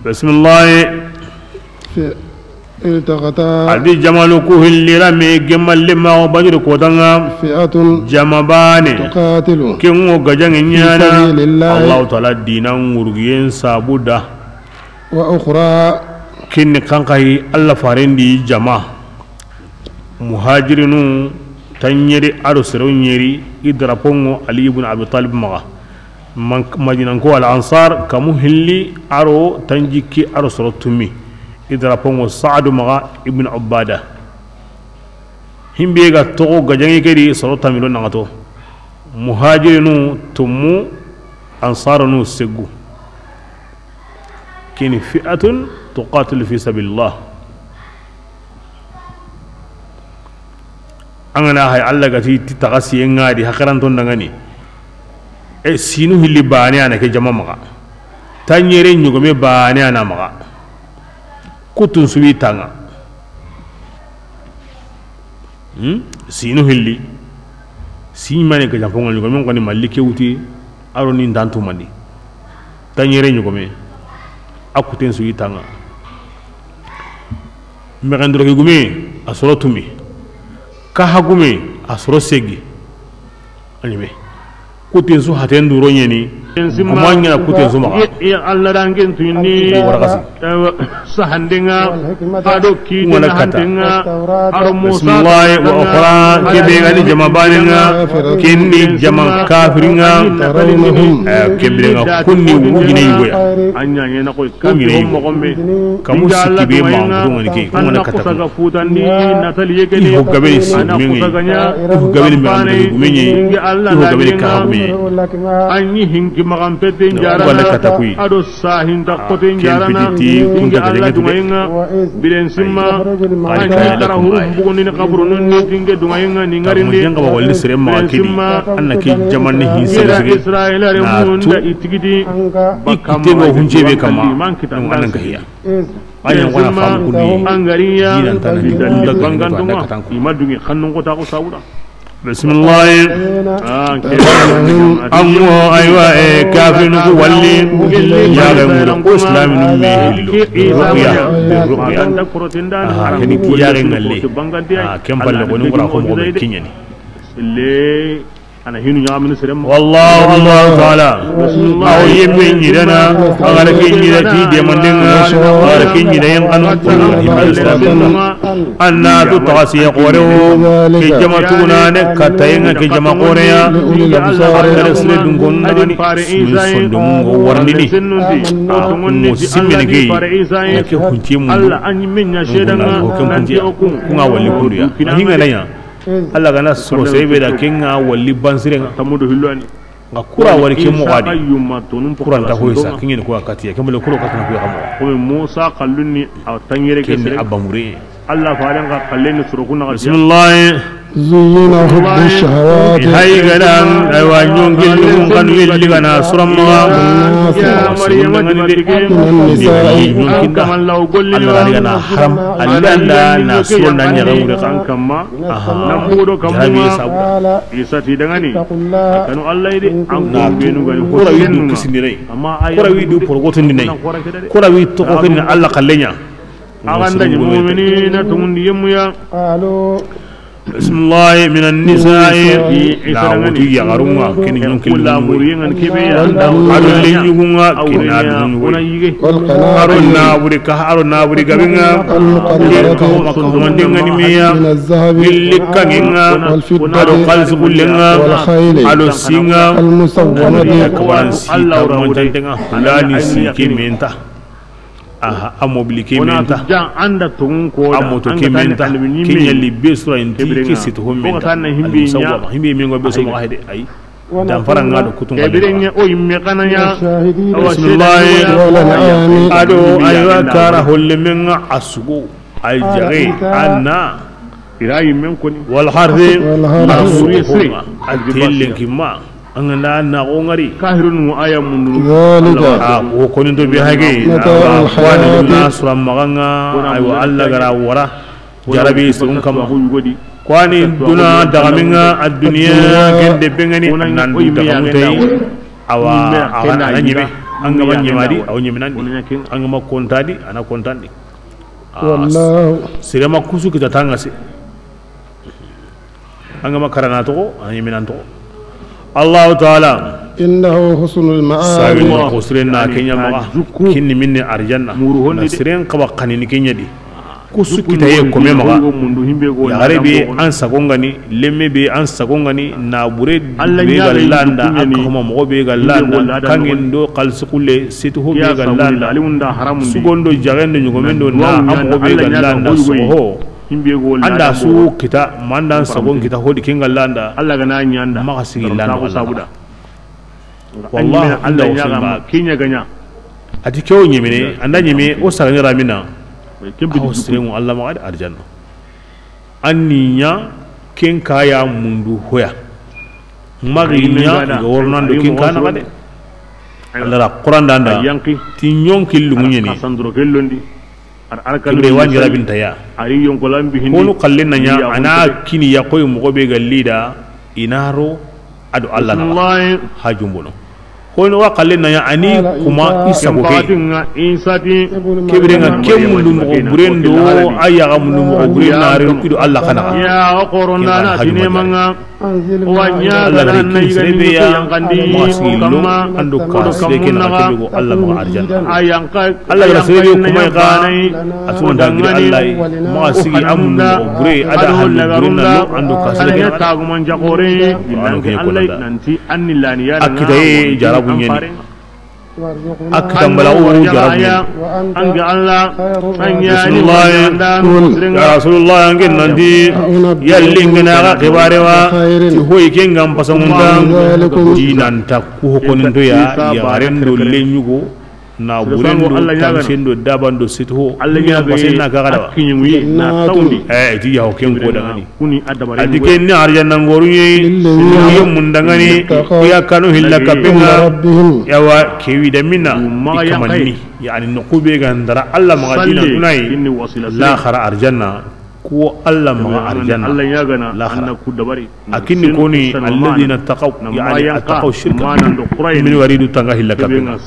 Bismillah. في التقتا A di jamanu ku hillira me gemalle ma o Badri kota ŋa. فئة Jama bane. تقاتل Ken ŋo gajange في ɲana سبيل الله Allahu Taala dinan ŋurgiyen sabu da. وأخرى Ken ni kankayi Allah faren di jama. Muhajirinu tanɲeri a ro sero ɲeri, i drapeau ŋo Ali ibn Abi Talib maxa. Man-, Madinanko Al Ansar kamu hilli a ro tanjikki a ro soro tumi, i drapeau ŋo Saadu maxa ibn Ubada. Himbe ga toxo gajangi ke di soro tamilo naxato. Muhajirinu tumu, Ansarunu segu. Kini fi'atun tuqatilu fi sabilillah. An ga na hay Allah ga ti ti taxasiye ŋa di hakaranton dangani. E sinu hilli bane a na ke jama maxa. Tanɲere ɲogome bane a na maxa. Kutun suwi tanga. Hmm? Sinu hilli. Sinu mane ke jamponga ɲogome ngani malli ke wuti. A ro ni ndantu mandi. Tanɲere ɲogome. A kuten suwi tanga. Mexendoroke gume a soro tumi. Kaha gume a soro segi. A ɲeme. Kuten su haten duro ɲeni. Kuma ɲana kuten su maxa. Alla dangen tuyni. Waragasi. Sahandenga. Ado kitenga handenga. Aro Musa. Bismillah wa ukhra. Kebe gani jama baninga. Kinni jama kafiringa. Kebe ga kunni wujine yugoya. Anya ɲena koy. Kungire yi. Kamu sikki be ma ngurungani ke, kuma na kata ku. I ho gabeni si mengi. I ho gabeni me ambe gumenye. I ho gabeni ka ha gumenye. Anyi hinki magan pete njarana. Wala kata ku yi. Ado sahin da kote njarana. Ken piti ti kunta ka jenge tude. Bilen simma. Anyi kara huru bugundi ni kaburu nun ni tinge dunga inga ni ngarinde. Jenga ba wali sere ma kidi. Anna ke jamanni hin sere sere. Israila re munda itigidi. Ikite no hunje be kama. An nan ka hiya. An yan wana famu kunni. An gariya. Dinan tana ni kunda ganganduma. Ima dungi xannun kota ko sawura. Bismillah. An wo aywa, e, kafirinu ku walli. Ya ga mura ko islaminu me hillo. Ruqya, ruqya. Aha, keni ti ya ga ngalle. Ah, ken palle ko ni ngura ko mo be kinyani. Ana hinu ɲaxamini sere ma. Wallahu, Allahu taala. Aw yemme ɲirana, a gara ke ɲira ti demandenga, a gara ke ɲira yan kanu. Anna tu taxasiye xoore wo, ke jama tuguna ne, katayenga ke jama xooreya. A gara sire dun kon dagani, sun sondomu ngo warnini. Mo simmene ke, na ke hunce mu. Alla anyi menya shedanga, ko ken hunce. Kunga wali kunduya. Hinga nanya. Alla gana soro sebe da kenga wali bansirenga. Tamudu hillani. Nga kura wari ke mo gadi. Kura nta hoy sa kingeni ko akatiya kembele kuro katana ko kamo. Ko Musa kallunni a tangere ke sere. Abamure. Alla faran ka kalleni soro kuna. Bismillah. زين حب الشهوات. Hay gadan aywa nyongel dum kan yelli gana suramma. من النساء. Alla gana haram. Alla da na suro na nyaga wure kan kamma. Aha. Nan bugo do kamma. Isa ti dangani. Kanu Alla ide an ko benu gani ko. Kura wi du kisindinai. Amma kura wi du porgotindinai. Kura wi to ko kin Alla kallenya. Aganda ni mu'minina tungundi yemuya. Qalu. Bismillahi minan nisa'i. Na wutu yaxarun ŋa, ken ni ɲonki. Ado lenyugun ŋa, ken na duguɲugo. Ado naburi ka, ado naburi gaben ŋa. Ken ka huma ka humanden ŋa ni me ya. Gilli kanŋen ŋa. Ado xalisi xullen ŋa. Ado sin ŋa. Kabaran si ta mancanten ŋa. Hulani si ke menta. Aha, a mobili ke menta. A moto ke menta. Ke ɲalli be sura inti ke siti ho menta. Himbe mengo be so ma hede ay. Danfara ŋa do kutun ŋa. Bismillahi. Ado aywa kara holle men ŋa a sugo. Ay jare anna. Ira yimmen koni. Wal harthi. Wal harthi. A sugo ho ŋa. A tellen kimma. An ga na na ko ŋari. Kahirun mu aya mundu. Zalika. A ko konin to be hage. Mata'ul hayati. Wa ni na sura maxa ŋa. Aywa, Allah gara wara. Jarabi sun kama. Ko ani duna dagamen ŋa, adduniya gende be ŋa ni, nan du dagamu tay. Awa, a ga na ɲeme. An ga ma ɲemadi, aw ɲemenandi. An ga ma kontadi, ana kontandi. Wallahu. Sirema kusu kita tangase. An ga ma karana toxo, an ɲiminan toxo. Allahu taala. Innahu husnul ma'ab. Sabi no ko siren na kenya maxa. Kinni minni arjanna. Na siren xaba xanini kenya di. Kusu kitaye kome maxa. Yaxare be an sago ŋa ni, lemme be an sago ŋa ni, nabure be ga landa, a kahuma moxo be ga landa, kanŋen do xalisi xulle, siti ho be ga landa, sugon do jaxen do ɲogomen do na a moxo be ga landa, soxo. An da su kita, ma an da an sagon kita, hodi ken ga landa. Allah ga na ɲanda. Maxa sigi landa. Wallahi, Allah ɲaga ma kinya ganya. Ati ke o ɲemene, an da ɲeme o saga ɲara mina. Aw sirenŋo Allah maxa de arjanna. An ni ɲa ken kaya mundu hoya. Maxi ɲa ga wornando ken kana de. Allah ra Qur'an danda. Ti ɲonki lungu ɲeni. Kibire wa ɲi rabinta ya. Ari yonkolan bihindi. Konu xalle na ɲa, a na kini ya koy moxo be ga lida, i na ro ado Allah na. Bismillah. Ha jumbono. Konu wa xalle na ɲa, ani kuma i sago ke. Kibire ŋa ke mundu moxo buren do, a yaxa mundu moxo buren na ri ido Allah kana. Ya, o koronda na tinema ŋa. Wa ɲa Allah gari ki sirebe ya, maxa sigi lo, ando ka sire ke na kebe go Allah maxa arjanna. Allah gari sirebe kuma ka, a tuma da giri Allah, maxa sigi amundu moxo bure, a da halu bure na lo, ando ka sire ke na. Taguman jaxore, Allah nanti anni lani ya. A kitaye jarabu ɲeni. A kitambala o jarabu. An ga Allah, an ya ni. Bismillah. Ya Rasulullah, an ga nanti, yalli n ga na ga xibare wa, ti hoy ke n ga n pasangunta, dinanta ku hokoninto ya, yaxaren do lenyugo, na buren do, tamsen do, daban do, siti ho, Allah ya pasen na ga gada wa. Eh, ti ya ho ken ko da ni. Kuni adabare. A di ken ni arjanna ngoru ɲe, lillazina, ye mundangani, ittaqaw, ya kanu hilla kapinga, inda rabbihim, yawa kewi da minna, i kamanni, yani no kube ga ndara Allah maxa dina dunai, inni wasila la khara arjanna, ko Allah maxa arjanna, Allah ya gana la khara. Anna ku dabari. A kinni koni, alladhina taqaw, yani attaqaw shirka. Min waridu tanga hilla kapinga.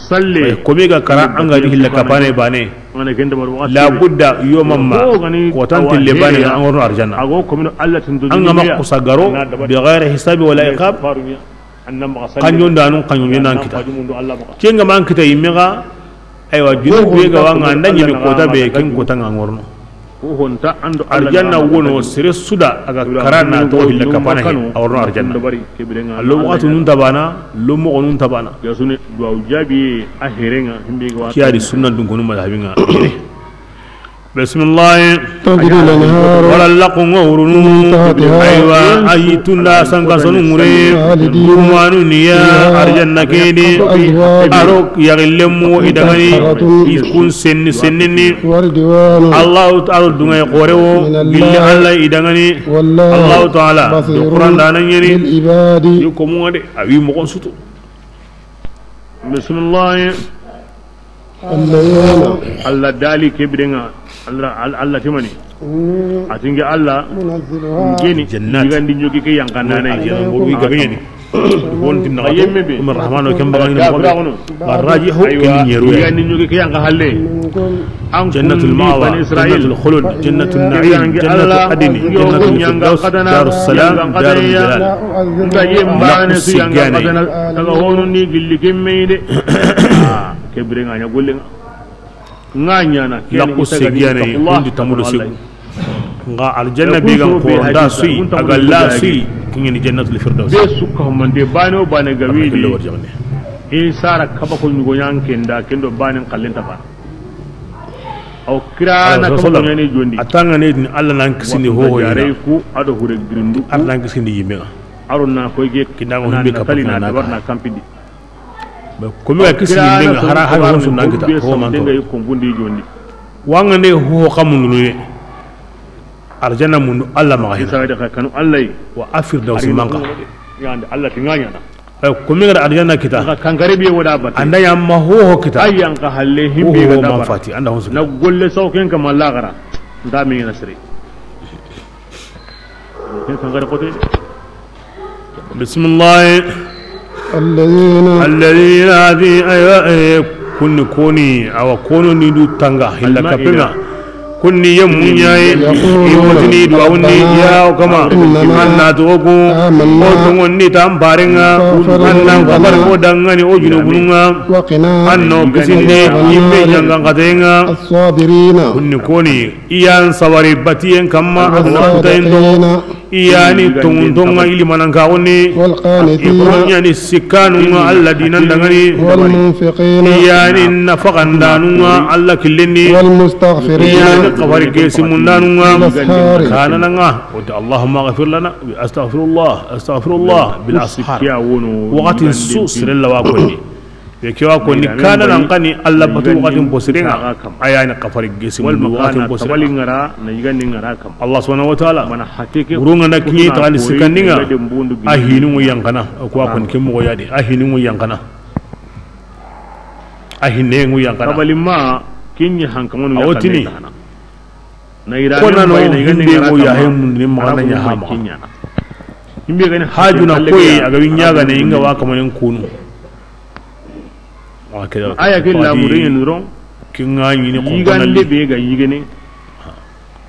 Ko be ga kara an ga di hilla kapane bane. La budda yawman ma, ko tan tille bane an worno arjanna. An ga ma kusa garo, bi ghayri hisabi wala iqab. Kanjon danu, kanjon nan kita. Kenga man kita yimme ga, aywa, junubu be ga wa nga, an da ɲeme kota be, ken kota nga an worno. Arjanna wono, sere su da a ga karana to hilla kapana he, a worno arjanna. Allo waxatu nun tabana, lo moxo nun tabana. Yasune duwawu jaabi a herenga himbe ga wa. Kiyadi sunna dun konu madhabinga. Bismillah. تجري الأنهار. Wala laqunga urunu. من تحتها. Aywa, ayi tunda sanka sonu ngure. خالدين. Dumanu niya. فيها. Arjanna kedi. أزواج. Aro yagillemu idangani. مطهرة. Ikun senni sennini. ورضوان. Allahu ta'ala dunga qorewo. من الله. Billi Allah idangani. والله. Allahu ta'ala. بصير. Qur'an dana nyeri. بالعباد. Yuko mu de, awi mo konsutu. Bismillah. الذين. Allah dali kebirenga. Allah, Allah timani. إني. Atinge Allah. منزلها. Ngeni. Jannat. Digandi nyogi ke yankanana. Aljanna. Wonti na yemme be. Kuma Rahmano ken bagani na moxo be. Ga rajihu ken ñeru ya. Ni ñoge ke yan ga halle. An jannatu l-ma'wa, jannatu l-khulud, jannatu n-na'im, jannatu adni, jannatu l-firdaws, daru s-salam, daru l-jalal. Nta yemba ne su yan ga kadana. Kaga honu ni gilli gemme de. Ke bire nga ña golle nga. Nga ñana, ken laqu segiyane, kundi tamudo segu. Nga aljanna be gan koronda suyi, a ga la suyi, kingeni jannatul firdaws. Be sukka mande bane o bane gawidi. E sara kaba ko ñugo ñan kenda, kendo bane kallen ta bana. Aw kirana kaba ko ñani jondi. Atanga ne din Allah nan kisini ho ho yare ku ado hure grindu. Allah nan kisini yimega. Arona ko ge kindango himbe kapa na kampidi. Komi ga kisi yimbe nga hara hara honsu nan kita ho man to. Wanga ne ho xamundunu ye. Arjanna mundu Allah maxa hina. Isa da kanu Allah yi. Wa a firdawsi manka. Yande Allah ti nga ñana. Komi ga arjanna kita. Ka kankare be wada bate. Anda ya ma ho ho kita. Ayyan ka halle himbe ga da man fati anda honsu. Na golle sawken ka malagara. Nda mi na sire. Ken sangare kote. Bismillah. Alladhina. Alladhina ati, aywa, eh, kunni koni, awa kono ni du tanga, hilla kapenga. Kunni ye muñaye, i wotini du awni, ya o kama, anna to ko, o to ngonni tambarenga, anna ko bar ko dangani o junubununga, anno kisinde, yimme ñangan katenga. Kunni koni, Iyan sabari batiyen kamma, aduna kutayen do. Iyani tonguntonga ilimanan kaxuni. Ibronyani sikkanunga Allah dinan dangani. Iyani nafaxandanunga Allah killenni. Iyani xafari kesimundanunga. Kanananga oti Allahumma ghafir lana. Astaghfirullah, astaghfirullah bil ashar. Waxatin su sirella wa konni. Be kewa ko ni kana nan kani Allah batu wakatin bosirenga. Ayani kafari gesi mun wakatin bosirenga. Allah subhanahu wa ta'ala. Urunga na kinyi ta ni sikandinga. Ahinu yankana. Ko ko ni kemo yadi. Ahinu yankana. Ahinu yankana. Kabalima kinyi hankamun awotini. Ko nano himbe go yahe mun ni magana nya hama. Himbe gani hajuna koyi aga winya ga ne inga wa kamanen kunu. Aya ke lamuren yen ron. Kinga ñini ko yigande be ga yigene.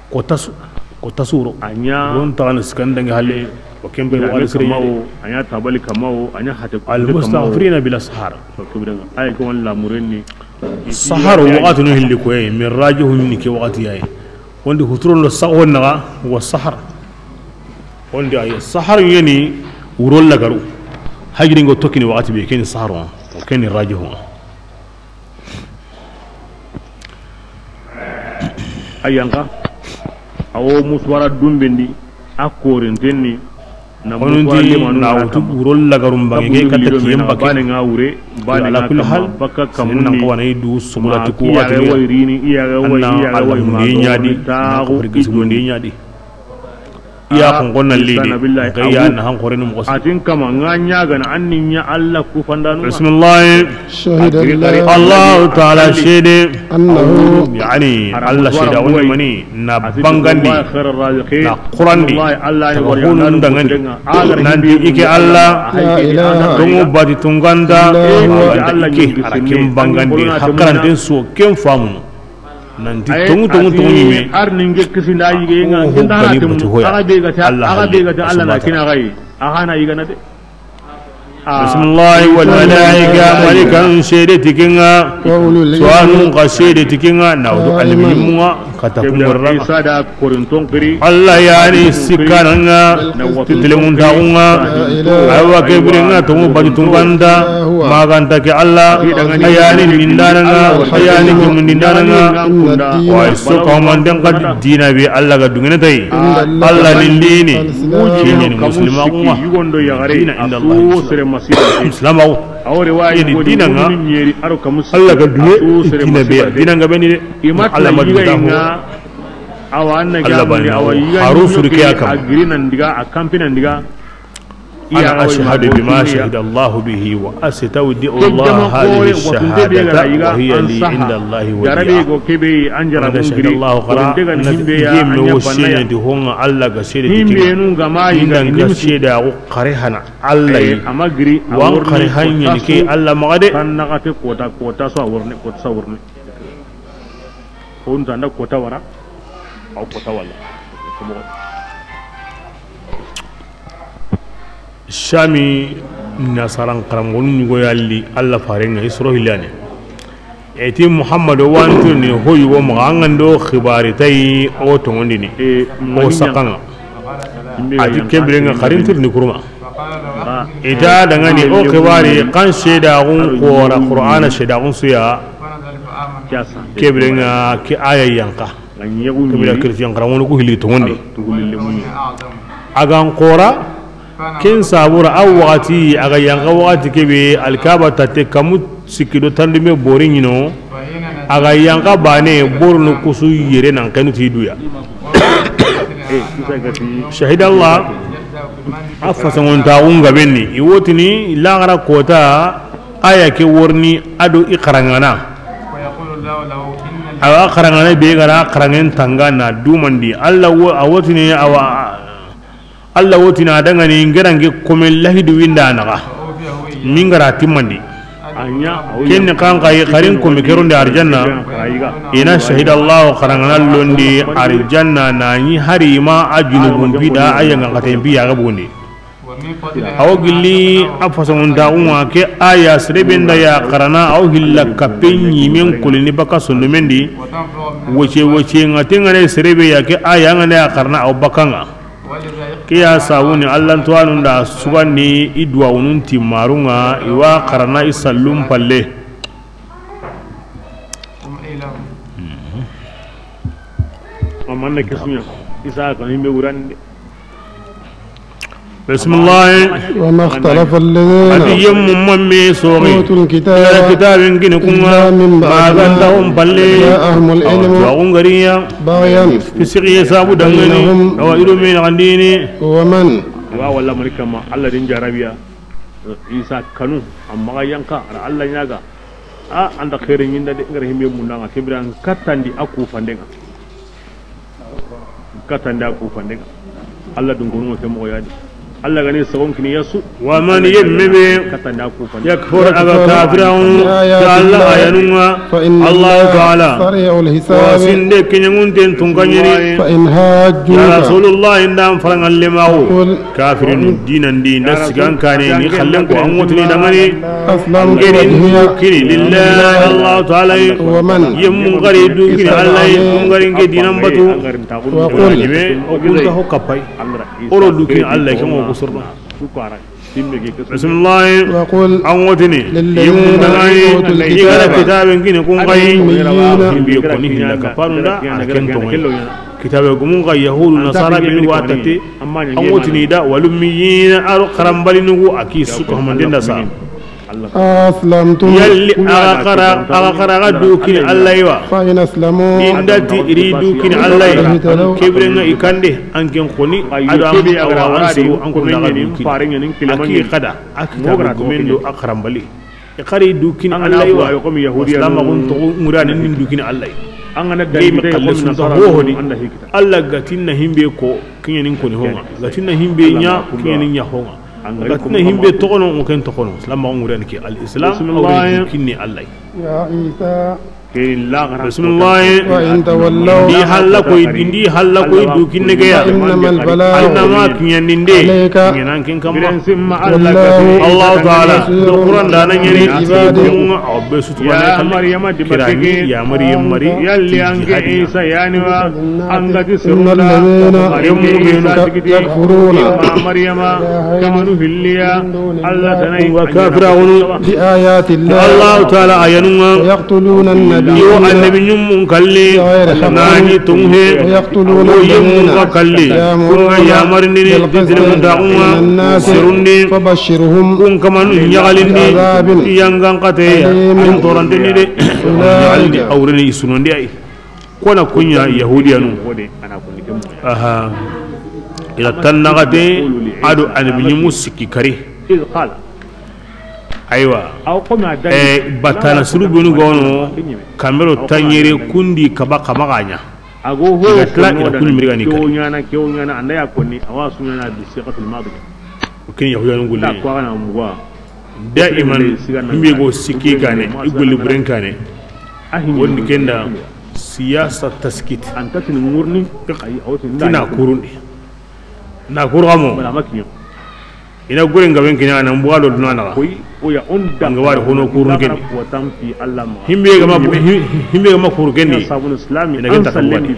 Ko tasu, ko tasuro. Anya ron ta na sikandanga halle. Wa kembe wa sire mawo, anya tabali kamawo, anya hate ko al mustaghfirina bil ashar. Aya ko lamuren ni. Sahar waqtu no hilli ko e min rajihu ni ke waqti yayi. Wondi huturon do saxo naxa wa sahar. Wondi ay sahar yeni wuro lagaru. Hajiri ngo tokkini wakati be keni sahar wa keni rajihu. Ayanka awo muswara dumbendi a korintenni. Kononti na wutu wuro lagarum bange ke kata kiyen bakke. Bane nga wure, bane nga kulli hal. Baka kamunni. Nan ko wanay du sugula ti ko wati. Iya ga wayrini, iya ga way, iya ga way ma. Nyadi ta ko ijundi nyadi. Iya ko ngonna lidi. Kayya na han korenu mo. Atin kama nga nyaga na anni nya Allah ku fandanu. Bismillah. Shahida Allah ta'ala shede. Annahu. Yani Allah shede woni mani. Na bangandi na qurandi taga hunun dangani nanti ike Allah. Tongu bati tunganda ike arakin bangandi hakaranten so ken famu. Nanti tongu tongu tongu ñime. Ar ninge kisinda yige nga kinda bati hoya Allah. Aga be gata Allah na kina gai. Aga na yigana de. Bismillah. Wal malaika, malikan sede tikinga. Suwanun ka sede tikinga. Nawdu almimunga kata kumurra. Isa da korinton kiri. Allah yani sikananga. Titelemun taunga. Awa kebirenga tongu bati tunganda. Maganta ke Allah. Ayani nindananga. Ayani kimundananga. Wa so ko man den qad dina bi Allah ga dungene tay. Allah nindini. Kini muslima kuma. Dina inda Allah. Islam aw. Ini dina nga. Allah ga duwe dina be. Dina nga beni de. Allah ma dina. Awa anna gamri awa yiga haru surke akam. Agiri nan diga akampi nan diga. أنا أشهد بما شهد الله به وأستودع الله هذه الشهادة وهي لي عند الله وديعة. Wanda shahida Allahu, xara na yemme wo seedenti ho ŋa, Alla ga seede ti ke ŋa. Inda n ga seede a go xare hana Alla yi. Wa n xare hanyani ke Alla maxa de. Ko nta nda kota wara, aw kota walla. Sami nasaran xaranmoxonu ɲugo yalli Alla faren ŋa, i soro hillani. E ti Muhammadu, wa n tirni ho yugo maxa, an ga ndo xibaari tayi o tonŋundini o saxa ŋa. A ti ke biren ŋa xarin tirni kurma. I ta dangani o xibaari kan seedaxun xoora, Qur'ana seedaxun su ya. Ke biren ŋa ke aaya yanqa. Ke bire chrétien xaranmoxonu ku hilli tonŋundi. A ga n xoora, ken sabura a waxati, a ga yanqa waxati ke be, Alkaaba tatte kamu sikki do tandume bori ɲi no. A ga yanqa baane, borunu kusu yere nan xenu ti duya. Shahida Allah, a fasangontaxun ga benni, i wo tini laxara kota, aaya ke worni a do i xaranŋana. Awa xaranŋana be ga ra xaranŋen tanga na dumandi. Alla wo, a wo tini awa, Alla wo tini a dangani n ga ra n ke kome lahidu winda naxa. N ga ra timmandi. Ken ni kan xa yi xarin kome ke rondi arjanna. I na shahida Allahu xaranŋana londi arjanna na ɲi hari ma a junubun pi da a yangan xaten pi ya ga bundi. Awo gilli a fasangontaxun ŋa ke aaya, sere be nda ya xarana, awo hilla kappe ɲimen kolini baka sondomen di. Woce woce ŋa tengane sere be ya ke aaya, an ga nda ya xarana awo baka ŋa. Ke ya sabuni Allantuwanu nda sugandi i duwawunun timmarun ŋa, i wa xarana i sallun palle. Amanna ke suɲa Isa kan himbe wurande. Bismillah. وما اختلف الذين A ti yemmu mamme soxi. أوتوا الكتاب I ga ra kitaabin kini kun ŋa, إلا من بعد ma ganta ما hon palle. جاءهم العلم Awa, tuwaxun ga ri ya. بغيا Fisiqiye sabu dangani. بينهم Awa, i do me naxandini. ومن Wa walla mani kama, Alla din jarabiya. Isa kanu, amma ga yanqa, a ra Alla ɲaaga. A, an da xeere ɲi n da de, n ga ra himbe munda ŋa, ke bire an kattandi a kufande ŋa. Kattandi a kufande ŋa. Alla dun ko no ke moxo ya di. Alla ga ni sagon kini yasu. Wa man yemme be kattandi a kufande. Yakfur a ga kafiraŋu. بآيات Ti Alla الله ayanun ŋa. فإن Alla الله Taala سريع الحساب Wa sinde kiɲangunten tunkaɲeni. فإن حاجوك Ya Rasulullah, i nda an farangalle maxu. فقل Kafirinu diinan di, n da sigan kane ni xallen ko an wotini dangani. أسلمت N ga ri وجهي du kini lillahi, Alla Taala. ومن Yemmu n ga ri du kini Alla, اتبعني n ga ri n ke diinan batu. وقل Yime, o kun ta ho kapay. O ro du kini Alla, ke mo ko sorna. Bismillah. وقل An wotini. للذين Yemmu n da ŋa yi, أوتوا i ga ra الكتاب kitaaben kini kun ŋa yi. الأميين Himbe ko ni hilla kapanu da, a ken to. Kitaabe gumun ga Yahudu, Nasara be ni wa tatte. An wotini da, والأميين, a ro xaranbalinugu, a ki su ko hamanden da sa. أسلمتم Yalli a ga xara, a ga xara ga du kini Alla yi wa. فإن أسلموا Ni n da ti i ri du kini Alla yi. اهتدوا Ke bire ŋa i kande, an ken xoni, a do an, awa, an siru, an kun da ga du kini. A ki xada, a kitaabe gumen do a xaranbali. I xari du kini Alla yi wa. Silaamaxun toxo ŋurani ni du kini Alla yi. An ga na da mi xalle sun ta ho ho di. Alla ga ti na himbe ko, kiɲeni n ko ni ho ŋa. Ga ti na himbe ɲa, kiɲeni ɲa ho ŋa. Ga ti na himbe toxono, n ken toxono. Silaamaxun ŋurani ke al Islam, awa du kini Alla yi. يا عيسى Bismillah. وإن تولوا Ndi halla koy, ndi halla koy du kinne ke ya. فإنما البلاغ Annama kiɲandinde. عليك Kiɲanan ken kamma. والله Alla Taala, بصير do Qur'an da na ɲani. بعباده Awa be sutu wane. يا مريم Kirani, ya Maryam mari. Yalli an ke Isa yani wa, an ga ti إن siruna, الذين Maryam mu be no. يكفرون Maryama, kamanu hilliya, Alla tana yi. Wa kafiraxunu. بآيات الله Alla Taala ayanun ŋa. ويقتلون النبيين Yo annabi ɲummun kalli. بغير حق Na ɲi tonŋu he. ويقتلون Yo yemmun الذين ga kalli. يأمرون Kun ga yamarindini بالقسط dintene muntaxun ŋa. من الناس Serundi. فبشرهم Kun kamanu ɲaxalindi. بعذاب Yangan xate. أليم An toranteni de. أولئك Ɲaxalindi awreni i sunondi ay. Kona kuɲa Yahudiyanu. Aha. Ila tannaxate, ado annabi ɲimmu sikki kari. Aywa. Eh, batana suru benu gono, kamero tanyere kundi kaba kama ganya. Iga tla ila kuni mirigani kari. O ken yahudiyanun gulle. Daiman, himbe go sikki kane, i golli buren kane. Wonni kenda siyasa taskit. Tina kurundi. Na kuru kamo. Ina gore ngaben kiɲa na mbuga do duna naxa. Anga wari hono kurun kendi. Himbe gama, himbe gama kuru kendi. Ina genta kambani.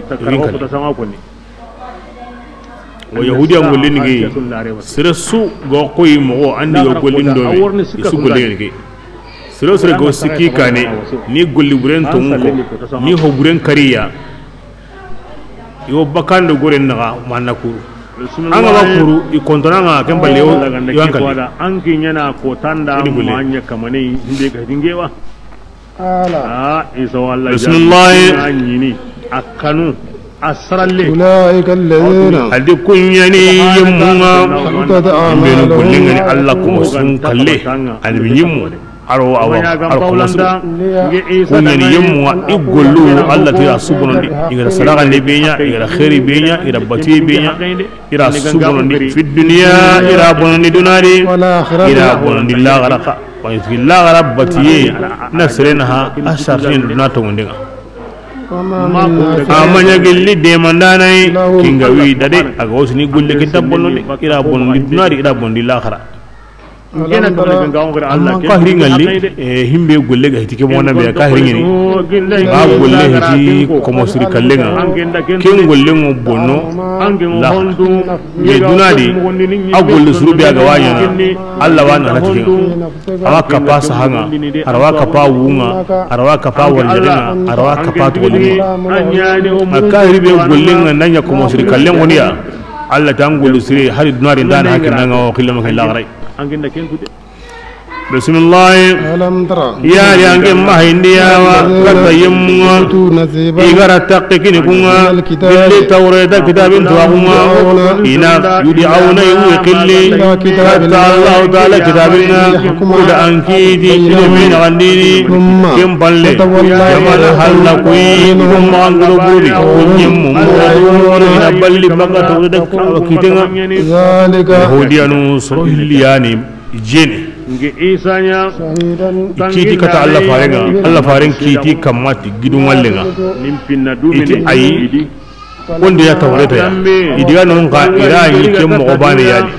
Wa yahudiya ngollin gi. Sere su go koyi mogo andi go gollin do. Isu gollin gi. Sere sere go sikki kane. Ni golli buren to ko. Ni ho buren kariya. Yo bakando goren naxa manna kuru. An ga ma kuru i kontona nga ken balle yo. Yo an kalle. An ki ɲana ko tanda manya kamane himbe ga dingewa. Ala. Ah, isa walla. Bismillah. Anyini akanu asralle. Ulaika alladhina. Adi kunyani yemmunga. Habitat a'maluhum. Mbenu kullingani Allah kuma sun kalle. Ani yemmu. Aro awa, aro kuma su. Kunyani yemmu wa i gollu Allah ti ra subonondi. Iga ra sadaqa ne benya, iga ra khairi benya, iga ra batiye benya, ira subonondi fi dunya, ira bonondi dunadi, ira bonondi laxara ka. Wa fi laxara batiye na serena ha a sharhin duna to ndenga. Amanya gilli de mandana yi kinga wi dade aga osni gulle kitab bonondi, ira bonondi dunadi, ira bonondi laxara. Amma kahiri ngalli, eh, himbe golle ga hiti ke mona be kahiri ngini. Ba golle hiti ko mosri kallenga. Ken gollengo bonno la. Ye dunadi a golle suru be aga wanyana. Allah wana hati. Awa kapa sahanga, arawa kapa wunga, arawa kapa wanjaringa, arawa kapa tolunga. A kahiri be gollenga nanya ko mosri kallengo niya. Allah tan golle sire hari dunadi ndana hakinanga o killama kay lagrai. An ginda ken tude. Bismillah. Alam tara. Yari ange mahindiya wa kata yemmunga. Igara takke kini kunga. Billi Tawreta kitabin tuwa kunga. Ina yudi auna iwu qilli. Kata Allah Ta'ala kitabinga. Kuda ankidi ino mina gandini. Ken balle. Jamana halla kuyi. Kumma anguro buri. Kunyemmu. Ina balli banga Tawreta kitenga. Yahudiyanu. Soro hilli yani jene. Nge Isa nya. I kiti kata Allah farenga, Allah faren kiti kamati gidun wallenga. Iti ayi. Wonde ya Tawreta ya. Idiga non ka ira yi ke mo bane yani.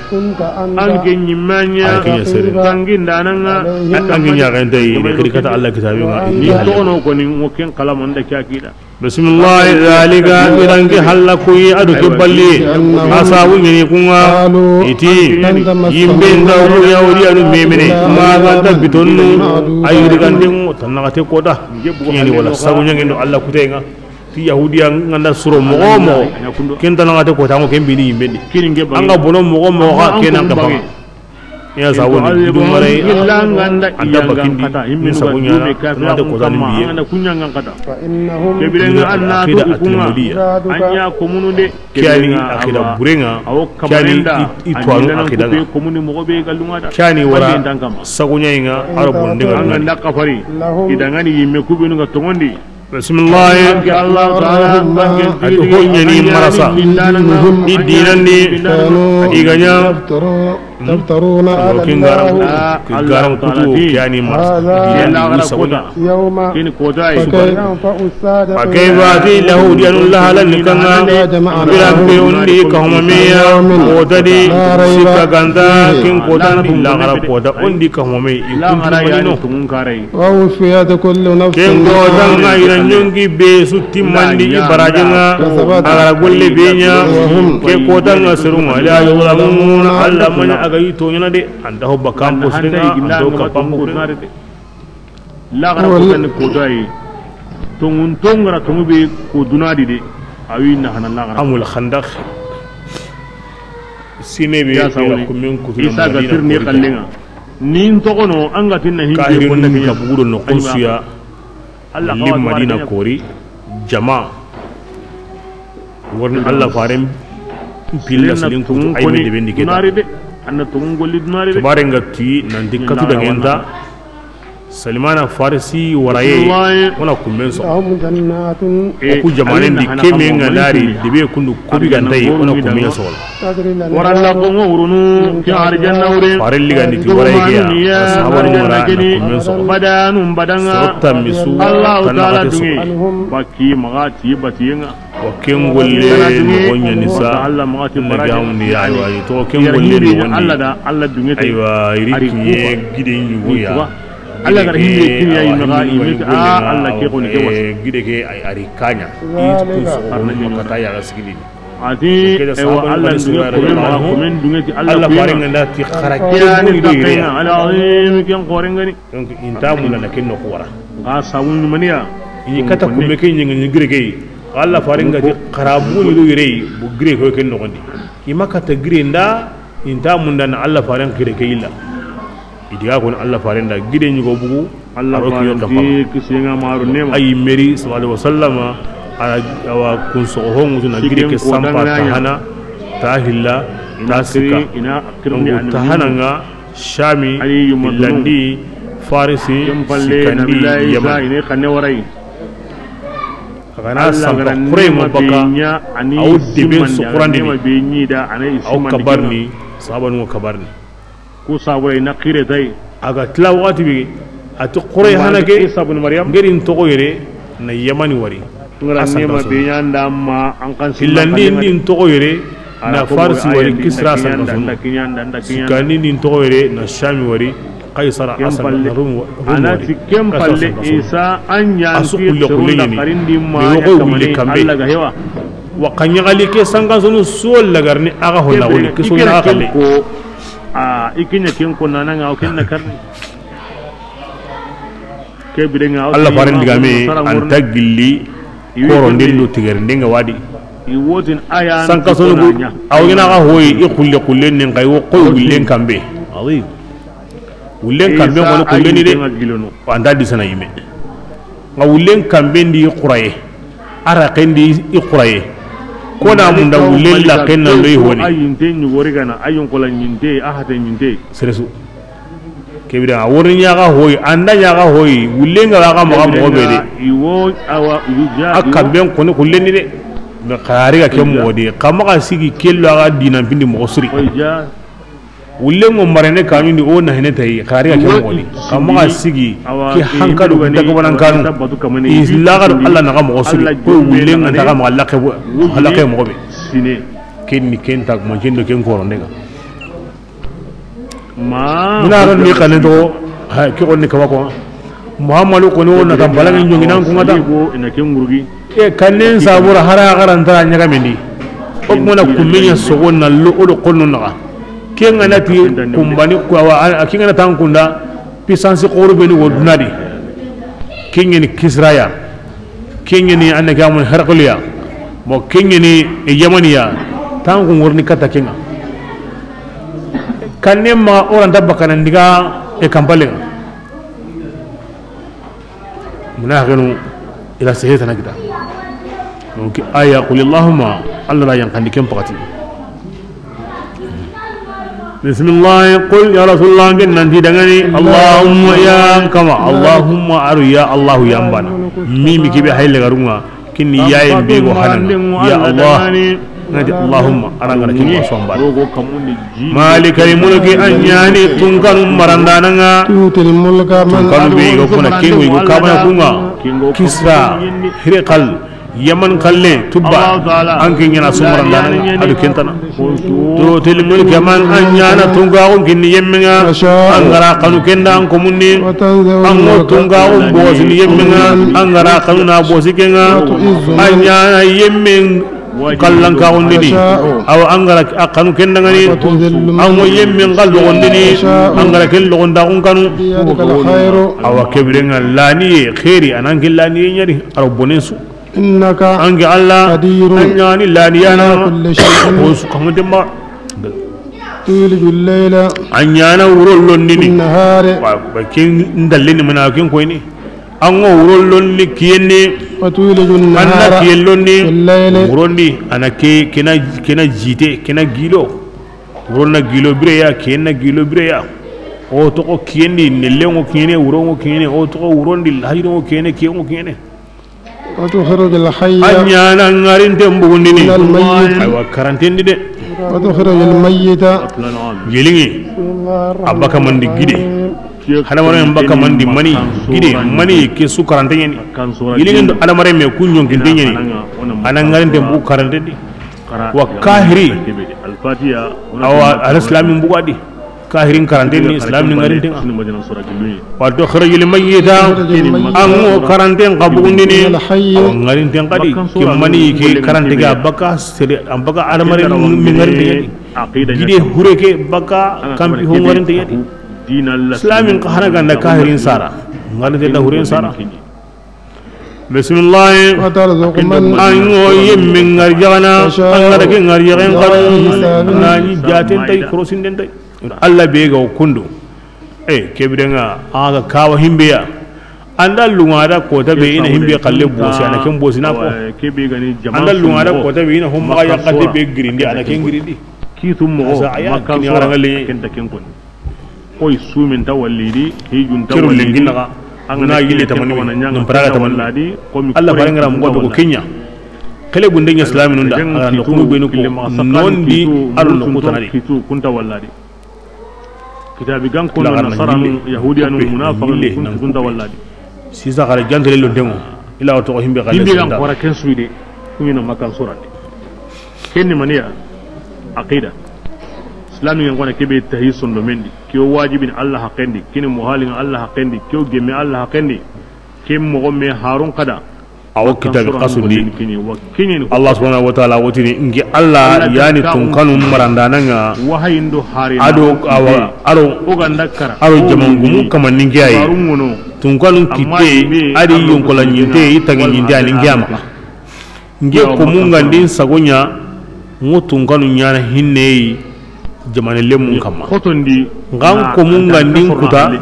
Ange nyimanya. Ange nya sere. Tangi ndananga. Ange nya ganta yi de kiri kata Allah kitabinga. Ni tono koni mo ken kala manda kyakida. Bismillah. Zalika, iranke halla koyi ado ke balli. Asabu mini kunga iti yimbe nda wuri yawuri anu memene ma ganta bitonnu. Ayuri gande ngo tanagate kota. Kini wala sabu nyangendo Allah kutenga. Ti yahudiya nganda suro mogo mogo ken tanagate kota ngo ken bini yimbe ndi. Anga bono mogo mogo ka kenan ka banga. Ya sabu ni du marai. Anda bakindi ni sabu nya na de ko zalim biye. Kebire nga anna do kunga anya komunude. Kyani akida burenga. Kyani itwanu akida. Kyani wara sagunya inga arabun dinga. Anga nda kafari. Idangani yimme kubinu nga tongondi. Bismillah. Ati ho ɲani marasa i dinandi. I ga ɲa. Tabtaruna ala kin garan kutu, kin garan kutu kyani marasa. Dinandi sabunya. Kini kota yi. Wa kayfa ati lahu diyanu lahalan kanga. Bila be undi kahuma meya. Kota di sika ganda kin kota di lagara kota undi kahuma meya. Ikunti manino. Wa wufiyat kullu nafsin. Ken kotanga ina ɲongi be su timmandi i barajenga. Agara golle be ɲa. Ke kotanga serunga la yuzlamuna. Allah maɲa aga yi toɲana de. Anta ho bakam posrenga anta ho kapam posrenga. Laxara kotan kotayi. Tongun tongara tongu be ko dunadi de. Awi na hana laxara. Amul khandaq. Sine be ya kumen kutu. Isa ga tirni kallenga. Nin togono an ga tinna himbe konna ke ya bugudo no konsuya. Allah li Madina kori jama. Warni Allah faren Pilla silin kutu ay me debe ndi ke da. An na tungun golli dunari de. Kibare nga ti nanti katu da ngenta. Salimana Farisi waraye. Bismillah. Wona kumben so. Lahum jannatun. O ku jamanen di keme nga nari debe kundu kubi ganda yi wona kumben so. Wara la ko ngo wurunu ke arjanna wure. Farelli gandi ti waraye ke ya. Sahabanu mara na kumben so. Badanum badanga. Sorotta misu. Allah Taala dunge. Baki magati batiyenga. Wa ken golle noxon ɲa ni sa. Alla maxa ti baraji. Ayi wa, to ken golle noxon ɲa ni. Alla da, Alla dunge te. Ayiwa, iri kiɲe gide ɲugo ya. Alla gar hinde kiɲe yi maxa yi me a Alla ke xoni ke was. Gide ke ay ari kaɲa. It kun so ko ma kata ya sigidi. Ati ewa Alla dunge ko men maxa ko men dunge ti Alla ko men. Alla fare nganda ti xara ke ni do ire. Ala azim ken xore ngani. Donc inta munda na ken noxo wara. Ga sabun maniya. Yi kata kumbe ke ɲinga ni gire ke. Alla faren ga ti xarabu ni do yere bu gire ko ken noxondi. I ma kata gire nda inta munda na Alla faren gire ke illa. Idiga kon Alla faren da gire ɲugo bugu. Alla faren ti kisenga maru nema. Ay meri sallallahu alaihi wasallama. Awa kun so ho mutu na gire ke sampa ta hana ta hilla ta sika. Ina kirni ta hana nga. Shami, Hillandi, Farisi, Sikandi, Yaman. A ga na sanka xure mo baka, aw debe suxurandi ni, aw kabarni, sahabanu kabarni. Ku sabura ina xire tay. A ga tila waxati be, a ti xure hana ke, Isa ibn Maryam. Ngeri n toxo yere, na Yamani wari. Ngara nema be ɲanda ma an kan. Hillandi ndi n toxo yere na Farsi wari Kisra sanka sunu. Sikandi ndi n toxo yere na Shami wari Kaisara Asal na Rum wari. Ana ti kem palle Isa an ɲa a su kulle kulle ɲini. Ni wo ko wulle kambe. Wa kanyagali ke sanka sunu suwal lagarni aga honna woni kisu na kalle. A ikinya ken ko nananga o ken na karni. Alla faren digame anta gilli koronden do tigerinden ga wadi. Sanka sonugu awgina ga hoyi i xulle xulle nin kay wo koy wullen kambe. Azim. Wullen kambe ngol xulle ni de. Anta disana yime. Nga wullen kambe ndi xuraye. Ara kendi i xuraye. Kona munda wullen la kenna loy honi. Ayinte nyugori gana ayon kola nyinte ahate nyinte. Seresu. Kebira a wori ɲaga hoyi anda ɲaga hoyi wullenga waga maga mogo be de. A kamben koni kullendi de. Mais xari ga ke mogo de kama ga sigi kello aga dinan pindi mogo suri. Wullengo marene kanundi o na hene tayi xari ga ke mogo de kama ga sigi ke hankadu daga banan kanu. Is lagar Allah naga mogo suri ko wullenga daga maga laqe mogo be. Kenni kenta manjendo ken korondega. Muna ron ni xanen to, ha ki xonni kaba ko. Muhammadu ko no na tambala ni nyongi nan ko ngata. Ina ke ngurugi. E kanen sabura hara garanta nya ga mendi. O mona kuminya sogo na lo o do konno na. Kenga na ti kumbani ko wa a kinga na tankunda puissance xoro be ni wodunadi. Kengeni Kisraya. Kengeni anne kamun Herkuliya. Mo kengeni Yamaniya. Tanku ngorni kata kenga. Kanne ma oranta bakana ndiga e kampalenga. Muna hagenu ila sehe tana kita. Donc aya qul Allahumma, Allah la yankandi ken pakati. Bismillah, qul ya Rasulullah, ngen nanti dangani, Allahumma ya kama, Allahumma aru ya Allahu ya mbana. Mimi kibe hayle garunga. Kinni yaye mbigo hanan ya Allah. Ngati Allahumma arangara kinni somba. Malikal mulki, an ɲani tunkanu marandananga. Tutil mulka man, tunkanu be go kuna kingo go kabana kunga. Kisra, Hirqal, Yaman kalle tubba. An kin ɲana sumarandana adu kentana. Tutil mulka man, an ɲana tungaxun kinni yemmenga. Angara kanu kenda an komunni. An go tungaxun bosini yemmenga. Angara kanu na bosi kenga. An ɲana yemmen kallan kaxundini. Awa angara a kanu kendangani. An go yemmen kal logondini. Angara ken logondaxun kanu. Awa kebirenga laniye xeri anan ken laniye ɲari aro bonensu. Innaka, ange Allah, qadirun, an ɲani laniyana, ala kulli shay'in, o su kamu demba. Tuliju layla, an ɲana wuro londini, fi nahari, wa kin ndalleni mana kin koyni. An ŋo wuron lonni kiyen di. وتولج النهار An na kiyen lonni في الليل. Wuron di, a na ke, ke na, ke na jite, ke na gilo. Wuron na gilo bire ya, kiyen na gilo bire ya. O toxo kiyen di, nelle ŋo kiyen ne, wuro ŋo kiyen ne, o toxo wuron di, lahajiri ŋo kiyen ne, kiyen ŋo kiyen ne. وتخرج الحي A ɲa na ŋarinten bugundini. من الميت. Aywa, karanten di de. وتخرج الميت. Yeliŋi. بسم الله الرحمن A baka mandi gide. الرحيم. Hadamaren baka mandi mani gide, mani ke su karante ɲa ni. Yeliŋi do hadamaren me ku ɲonkinten ɲa ni. A na ŋarinten bugu karante di. Wa kahiri. Awa, a na silamin bugu a di. Kahirin karanten ni, silamin ŋarinten ŋa. وتخرج الميت An ŋo karanten xa bugundini. من الحي Awa, ŋarinten xa di. Ke mani ke karante ke a baka sere, a baka hadamaren mi ŋarinten ɲa di. Gide hure ke baka kampi ho ŋarinten ɲa di. Silamin xa hana ganda kahirin sara. Ŋarinten da huren sara. Bisimilahi. وترزق من An ŋo yemme ŋarjagana, تشاء an ŋa da ke ŋarjagen بغير kanu, حساب na ɲi jaten tay, korosinden tay. Alla be ga o kundu. E, ke biren ŋa, a ga kawa himbe ya. An da lunga da kota be i na himbe xalle bosi, a na ken bosi na ko. An da lunga da kota be i na homma ya xalle be girindi, a na ken girindi. Kitu mo Asa aya, makan kini sora, arangale. Ken ta ken kon. Koy sumin ta wallidi, hijun ta Keru wallidi. Lengin naxa. An ga na yille tamani, nan paraga tamani. Walladi, komi Alla kore fare ngara mo ko kenya. Kele gunde nya islaminun da, a ga na kunu benu ko. Nondi, aro no kutanadi. Kitu kunta walladi. Kitabi gan kono nasaranu, yahudiyanu, munafiqun, kunta walladi. Sisa xare jantele lo dengo. Ila o toxo himbe xalle. Himbe gan kora ken suide. Kuɲina makan surande. Kenni maniya aqida. Islami ngen kona kebe tahi sondo mendi. Kiyo wajibin Allah haqendi. Kini muhalin Allah haqendi. Kiyo gemme Allah haqendi. Ken mogo me harun kada. Awo kitabi xasundi. Allah subhanahu wa ta'ala wotini ngi Allah yani tunkanu marandananga. Ado awa aro aro jamangumu kama ningi ayi. Tunkanu kitte adi yonkola nyinte itangi nyinte ani ngi ama. Nge ko mungandin sagonya ngo tunkanu nyana hinneyi jamane lemun kama. Ngan ko mungandin kuta.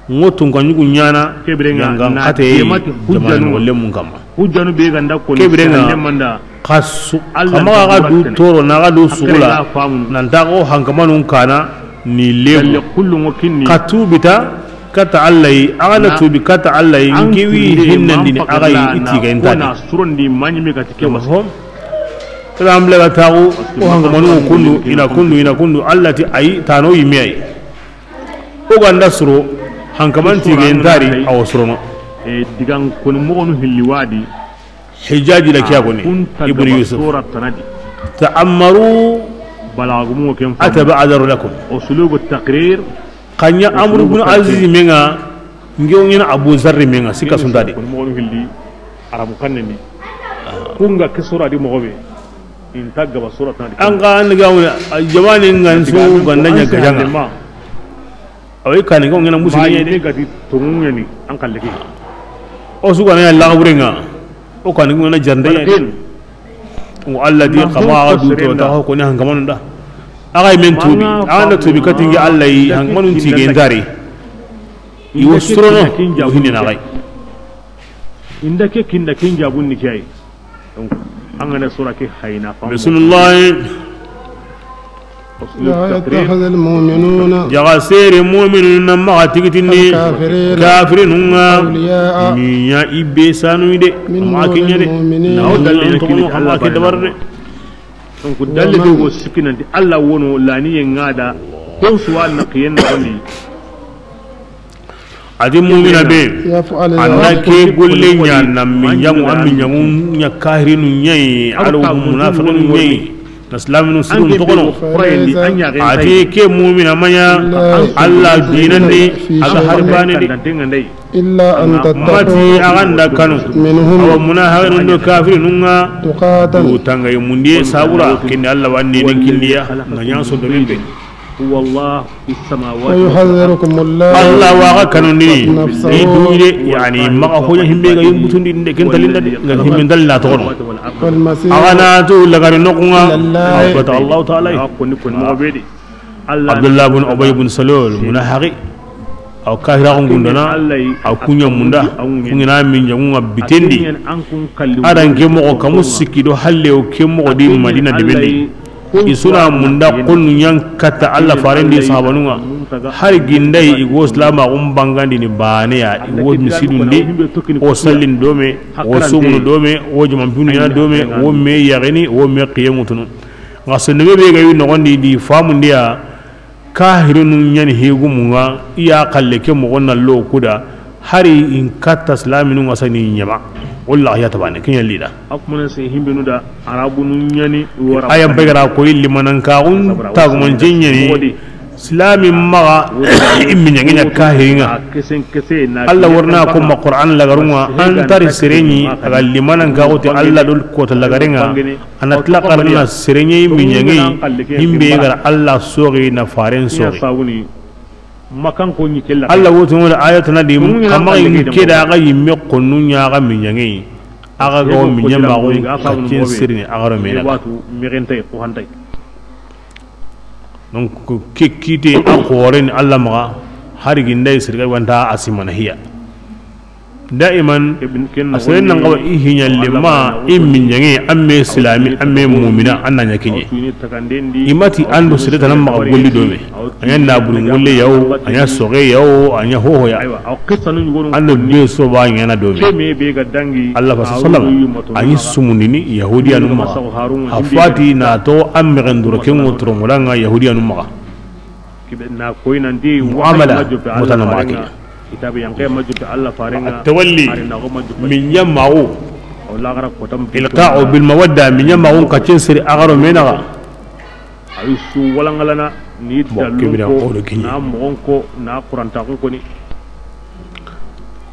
Ngo tunka ɲugu ɲana. Kebire nga nga na xate jamanu wole mun kama. Hujjanu be ganda ko kebire nga lemanda. Xasu kama ga du toro na ga du sugula. Nan ta ko hankamanun kana ni lebu. Kullu ngo kinni. Ka tubita kata Allah yi, aga na tubi kata Allah yi, ngewi hinnandini aga yi itiga intani. Surondi maɲime ga tike wasa. Rambla ga taxu o hankamanu kundu ina kundu ina kundu Allah ti ayi tano yime ayi. O ganda suro hankaman tige ndari awo surono. E digan kon moxonu hilli wadi. Hijaji la kiya goni. Ibnu Yusuf. Ta'ammaru. Balagumu ken. Ataba adaru lakum. Uslubu taqrir. Kanya Amru ibn Aziz menga. Ngewo ngena Abu Zarri menga sika sundadi. Kon moxonu hilli. Arabu kanne ni. Kunga ke sura di moxobe. Inta gaba sura tan di. An ga an ga wala jamani ngan su ganda nya gajanga. Awai kani ko ngena musu ne de. Gati to ngeni an kalle ke. O su gana ya la burenga. O kani ko ngena jande ya. O Allah di kama du to ta ko ni hangamanu da. Aga men tubi, aga na tubi katingi Allah yi hangamanu tige ndari. Iwo surono hinina gai. Inda ke kinda kin jabun ni kiyai. Donc an gana sura ke hayna fa. Bismillah. لا يتخذ المؤمنون. Jaga sere mu'minun na maga tigitindi. الكافرين. Kafirinun nga. أولياء. Ni ya ibe sanu ide. من دون المؤمنين. Na o dalil kini Allah ke dabarde. Donc dalil go sikinanti Allah wono lani ye ngada. Ko suwa na kiyen na wali. Adi mumina be. Anda ke golle nya na minyangu, a minyangu nya kahirinu nyai, alo munafiqinu nyai. Na islaminu sirun tokono. Adi ke mumina manya Allah dinande aga harbane de. إلا أن تتقوا. Mati aganda kanu. منهم. Awa munafiqinu do kafirinun nga. تقاة. Utanga mundiye sabura kindi Allah wanni din kindiya. Nanya so do min be. ويحذركم الله. Allah wa ga kanundini. نفسه. I duide, yani, maga hoya himbe ga yimbutundi de ken talinda de, ga himbe dalila to. والمسيح. Agana to lagari nokunga. إلى الله. Bata Allah ta'ala. Abdullah bin Ubay bin Salul, munahaqi. Aw kahiraxu ngundana, aw kuɲa munda, kuɲana minjaŋu ŋa bitendi. Adan ke moxo kamu sikki do halle o ke moxo di Madina debendi. I suna munda konnu ɲan katta Alla farendi sahabanu ŋa. Hari gindayi i go silamaxun bangandini baneya, i wo misidundi, o sallin dome, o sumunu dome, o jamanpinu ɲana dome, o me yaxini, o me xiye ŋutunu. Ŋa sondome be ga yi noxondi di famundiya. Kahirinu ɲani higumu ŋa, i ya xalle ke moxo na lo kuda, hari in katta silaminu ŋa sani ɲama. Wallahi ya tabane, kiɲa lida. A kuma na se himbenu da, arabunu ɲani wara. Ayan begara ko illi manan ka un tagumance ɲani. Silami maxa, i miɲange ɲa kahiri ŋa. Alla warna ko ma Qur'an lagarun ŋa, an tari sereɲi, a ga limanan ka uti Alla dol kota lagaren ŋa. A na tila xarana sereɲe miɲange, himbe gara Alla soxi na faren soxi. Alla wotu ŋo da ayatana di, kama in ke da ga yimme konnu ɲa ga miɲange. A ga ga wo miɲamaxu ka cen sirini a ga ro mena. Donc ke kite a xoren Alla maxa, hari gindayi sirga wanta asimana hiya. Daiman, a seren nan xawa i hiɲalle ma, i miɲange, an me silami, an me mumina, an na ɲa kiɲe. I mati an do sere tana maxa golli dome. A ɲa naburu ngolle yawo, a ɲa soxe yawo, a ɲa hohoya. An do be so ba ɲana dome. Alla fa sallam, a ɲi sumundini Yahudiyanu maxa. A fati na to an mexen duro ke ŋo toro ŋo da ŋa Yahudiyanu maxa. Muamala mutana maxa ke. Tawalli, miɲamaxu. Ilqa'u bil mawadda, miɲamaxun ka cen siri a ga ro menaxa. Ayi su walangalana ni dalu ko na moxon ko na Quranta ko ni.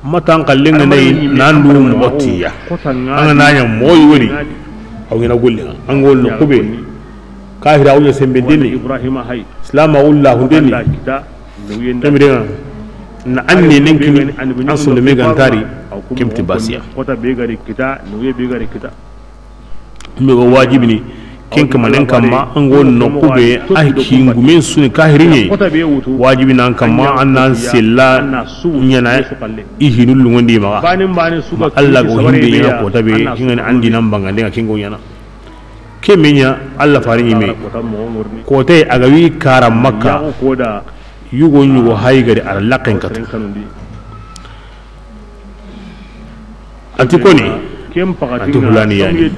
Matan kallen ŋa nayi nan du moxo tiya. An ga na ɲa moxo yi wori. Aw ɲana gollen ŋa. An ga wo no kube. Kahira wuɲa sembe deni. Ibrahima hay. Silama wulla hundeni. Kemire ŋa. Na an ne nen kini an solo me gantari. Kemti basiya. Kota be gari kita, nuye be gari kita. Mbe go wajibini, ken kamanen kamma, an go noqu be, a kingumen suni kahiriɲe. Wajibi nan kamma, an nan sella ɲana, i hinu lungondi maxa. Ma Alla go himbe ɲana kota be, hingani an dinan bangande ŋa kingo ɲana. Ke me ɲa, Alla fari ɲime. Kote a ga wi kara Makka. Yugo ɲugo hayi gari a ra laqqen katu. A ti koni, a ti hulani yani.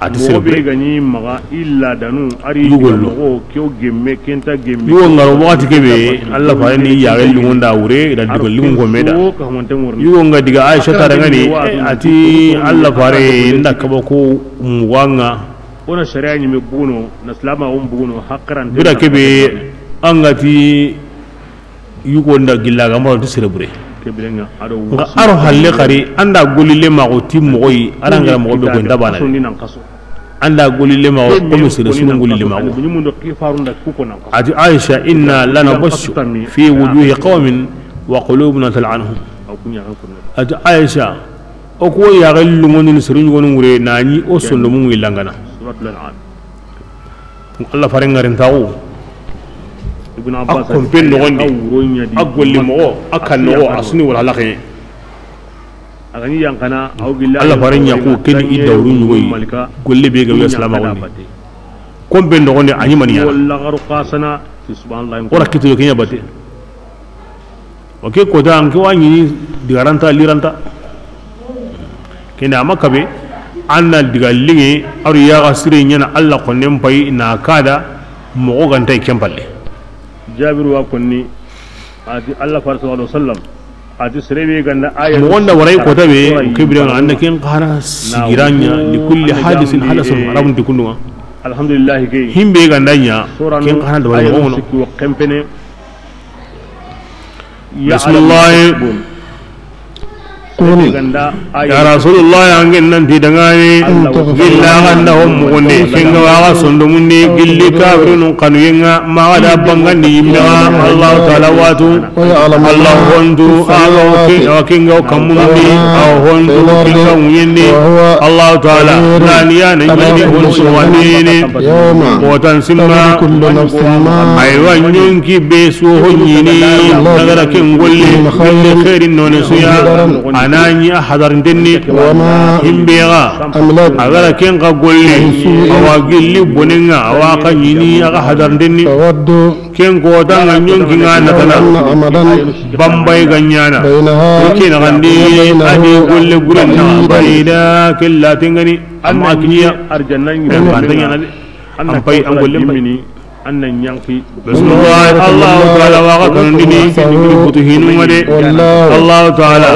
A ti sere be ga ni maxa illa danu ari yugollo. Yugo ŋaro waxati ke be, Alla fare ni yaxe lungonda wure, da diga lungo me da. Yugo ŋa diga Aisha ta dangani, a ti Alla fare nda kaba ko muga ŋa. Ona sharia ɲime buguno, na silama on buguno, hakkarante. Bira ke be, an ga ti yugo nda gilla ga maro ti sere bure. Nxa aro halle xari, an da golli le maxo ti moxoyi, a ra ngara moxo be ko nda bana. An da golli le maxo, komi sere sunu golli le maxo. A ti Aisha, inna lanabashu fi wujuhi qawmin wa qulubuna tal'anuhum. A ti Aisha, o ko yaxe lungoni sere ɲugonu ŋure na ɲi o sondomu ŋi langana. Alla fare ŋarintaxu. A kompen noxondi, a golli moxo, a kan noxo, a suni wala laxe. Alla fare ɲaxu keni i dawru ɲugoyi. Golle be ga wi silamaxundi. Kompen noxondi a ɲi mani ɲana. Wora kitiyo ke ɲa bate. O ke kota an ke wa ɲini digaranta liranta. Kene ama kabe, an na diga linge, aru yaxa sire ɲana Alla xonnen payi na kada moxo ganta i ken palle. Jabiru wa konni, a ti Alla fare sallallahu alaihi wasallam, a ti sere be ganda aya. Moxo nda waray kota be, ke biran an da ken xana sigiranya, li kulli hadisin hadasun, arabun ti kundu ŋa. Alhamdulillah ke. Himbe ganda ɲa, ken xana da wala moxo no. Bismillah. Ya Rasulullah, an ken nan ti dangani, gilla ganda hon mugunde, ken ga wa ga sondomunde, gilli kafirunun xanuyen ŋa, ma ga da bangandi yimme ŋa, Allahu Taala watu, Allahu hontu, a ga wa ken ga kammundi, a hontu, ken ga ŋuyendi, Allahu Taala, nani ya na ɲini hontu wanene, kotan simma, aywa, ɲonki be su ho ɲini, a ga ra ken golle, golle xeeri none su ya, a na ɲi a hadarndenni, himbe ga, a ga ra ken ga golle, a wa gilli bonen ŋa, a wa ga ɲini a ga hadarndenni. Ken kotan ŋa ɲonki ŋa na tana, bambay ga ɲana. Ken na gandi a di golle guren na, bayda, kella tengani, amma kiniya, arjanna ɲi, an pay an golle mbay. An na ɲanki. Bismillah, Allahu Taala wa ga kanundini, butu hinu ŋa de. Allahu Taala,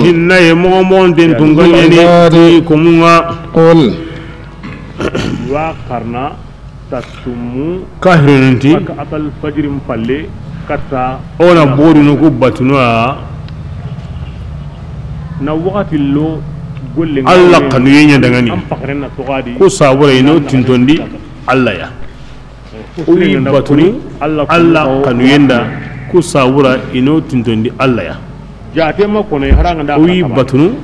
hinna ye mogo mogonten tungaɲani, ti komun ŋa. Wa xarna, ta sumu, kahirinunti, raka'atal fajri mpalle, katta. O na borinu ku batunu ya. Na wakati lo golle ŋa. Alla xanuye ɲa dangani. An paxaren na toxadi. Ku sabura i no tintondi Alla ya. O wi batunu Alla xanuyen da, ku sabura i no tintondi Alla ya. Jate ma kono haranga da. O wi batunu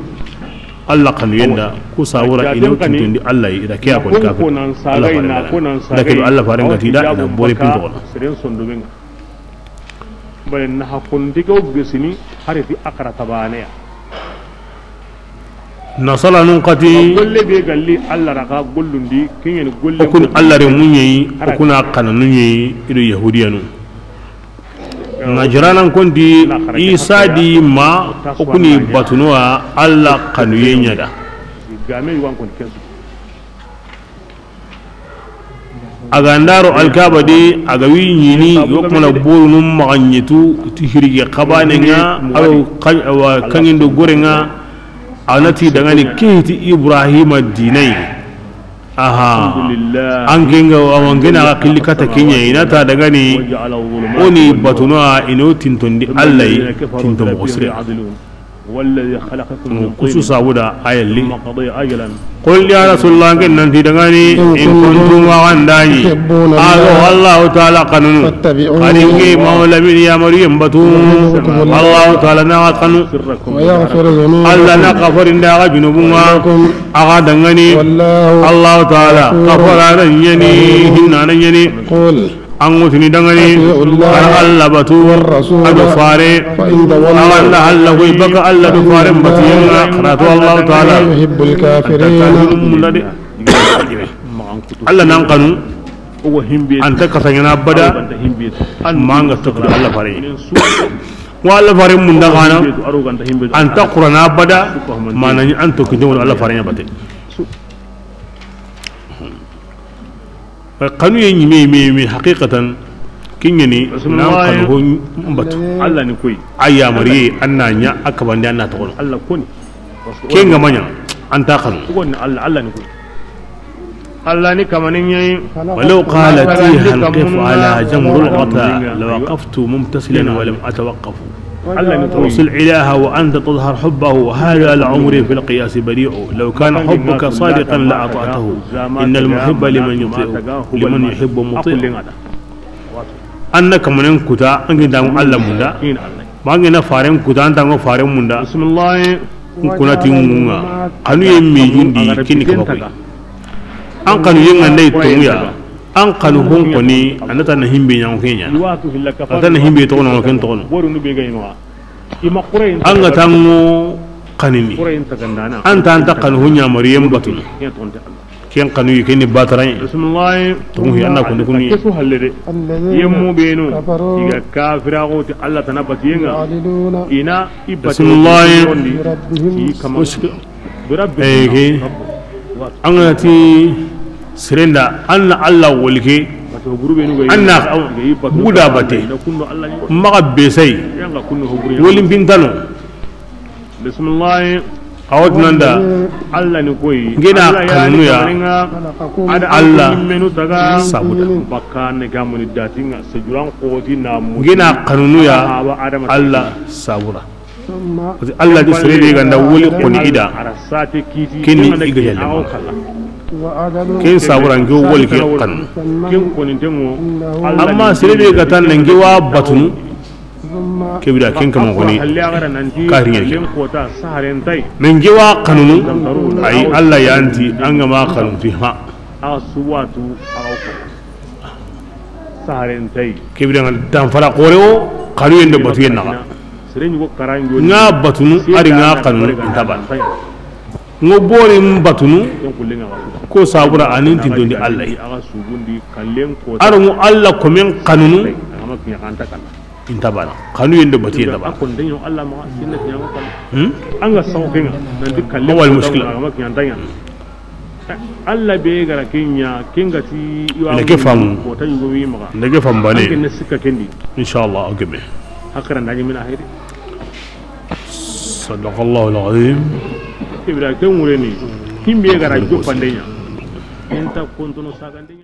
Alla xanuyen da, ku sabura i no tintondi Alla ya, i da ke ya ko ka. Alla faren da ke, Alla faren ga ti da, i na bore pin toxo na. Seren sondomen ŋa. Bare na hakkon diga o gesini, hari ti akara tabane ya. Nasalanun xati. Golle be galli Alla raga gollundi, kiɲeni golle. O kun Alla re muɲeyi, o kuna xananu ɲeyi, i do Yahudiyanu. Najranan konti Isa di ma, o kuni batunu ya Alla xanuye ɲa da. Game yugan kon kesu. A ga ndaro Alkaba di, a ga wi ɲini, yo kumana borunu maxa ɲetu, ti hirige xabane ŋa, awa kangindo gore ŋa, a na ti dangani ke ti Ibrahima dinay. Aha. An ke ŋa, awa n ke na ga xilli kata ke ɲa, i na ta dangani, o ni batunu ya, i no tintondi Alla yi, tinto moxo sire. Kusu sabuda ayalli. Qul ya Rasulullah, ken nan ti dangani, in kuntum, wa gandani, a do Allahu Taala xanunu, xanin ke Mawla min ya mariyen batu, Allahu Taala na ga xanu. Alla na xafarinda ga junubun ŋa, a ga dangani. Allahu Taala xafara na ɲani, hinna na ɲani. An ŋutini dangani, ara Alla batu, a do fare, a ga nda Alla koy baka Alla do fare batiyen ŋa, karatu Allahu Taala. Alla nan xanu, an ta kasaɲana bada, ma an ga tokki Alla fare. Wa Alla fare munda xana, an ta Qur'ana bada, ma na ɲi an tokki Alla fare ɲa bate. Xanu ye ɲime, yime, yime, haqiqatan, kiɲeni, nan xanu ho mbatu. Alla ni koy. A yamariye, an na ɲa, a kabandi, an na toxono. Alla koni. Ke ŋa ma ɲa, an ta xanu. Koni Alla, Alla ni koy. Alla ni kamani ɲayi. ولو قال تيه القف على جمر الغطا لوقفت ممتثلا ولم أتوقف. وصل إليها وأنت تظهر حبه، هذا لعمري في القياس بديع. لو كان حبك صادقا لأطعته، إن المحب لمن يطيع، لمن يحب مطيع. An na kamanen kuta, an gi dangu Alla munda. Ma an gi na faren kuta, an dangu faren munda. Bismillah. N kuna ti ŋunga. Xanu ye mi jundi, kini kaba koy. An xanu ye ŋa ndey toŋu ya. An xanu hon koni, a na ta na himbe ɲa ŋo ke ɲa. A ta na himbe toxono ŋo ken toxono. An ga ta ŋo xanini. An ta, an ta xanu ho ɲa mariyen batunu. Ken xanu yi, ken ni bataran. Toŋu hi, an na kunu kunu. Yemmu benu, i ga kafira xo ti Alla tana batiyen ŋa. I na i batiyen. An ga na ti serenda, an na Alla wolke, an na buda bate, maxa besay, wolin pintano. Bismillah. A wa tunanda. Alla ni koy. N gina xanunu ya. Alla sabuda. Bakka ne gamuni datinga sejuran xoti na mu. N gina xanunu ya. Alla sabuda. Parce que Allah di sere be ga nda woli xoni i da, ken ni i ga jalle ma. Ken sabura n ke woli ke xanu. Amma sere be ga tan n ke wa batunu, ke bire ken kama xoni kari ɲa ke. Mais n ke wa xanunu, ay Allah yanti an ga ma xanu ti ha. Saharen tay. Ke bire ŋa dan fara xore o, xanuyen do batuyen naxa. Ŋa batunu, a ri ŋa xanunu, i nta bana. Ŋo bori n batunu, ko sabura a ni n tintondi Allah yi. A ro ŋo Allah komen xanunu, i nta bana. Xanuyen do batuyen nta bana. Hmm? An ga sawo ke ŋa, nanti kalle. Ma wal mushkila. Allah be gara kenya, kenga ti iwa. Ndeke famu. Ko ta yugo wi maga. Ndeke famu bane. An ke ne sikka kendi. Inshallah, o gebe. Hakara ndani mina hayde. Sadaqallahu al-azim. Ibra ke ŋureni. Kimbe gara jopandenya. Enta kontono sagandenya.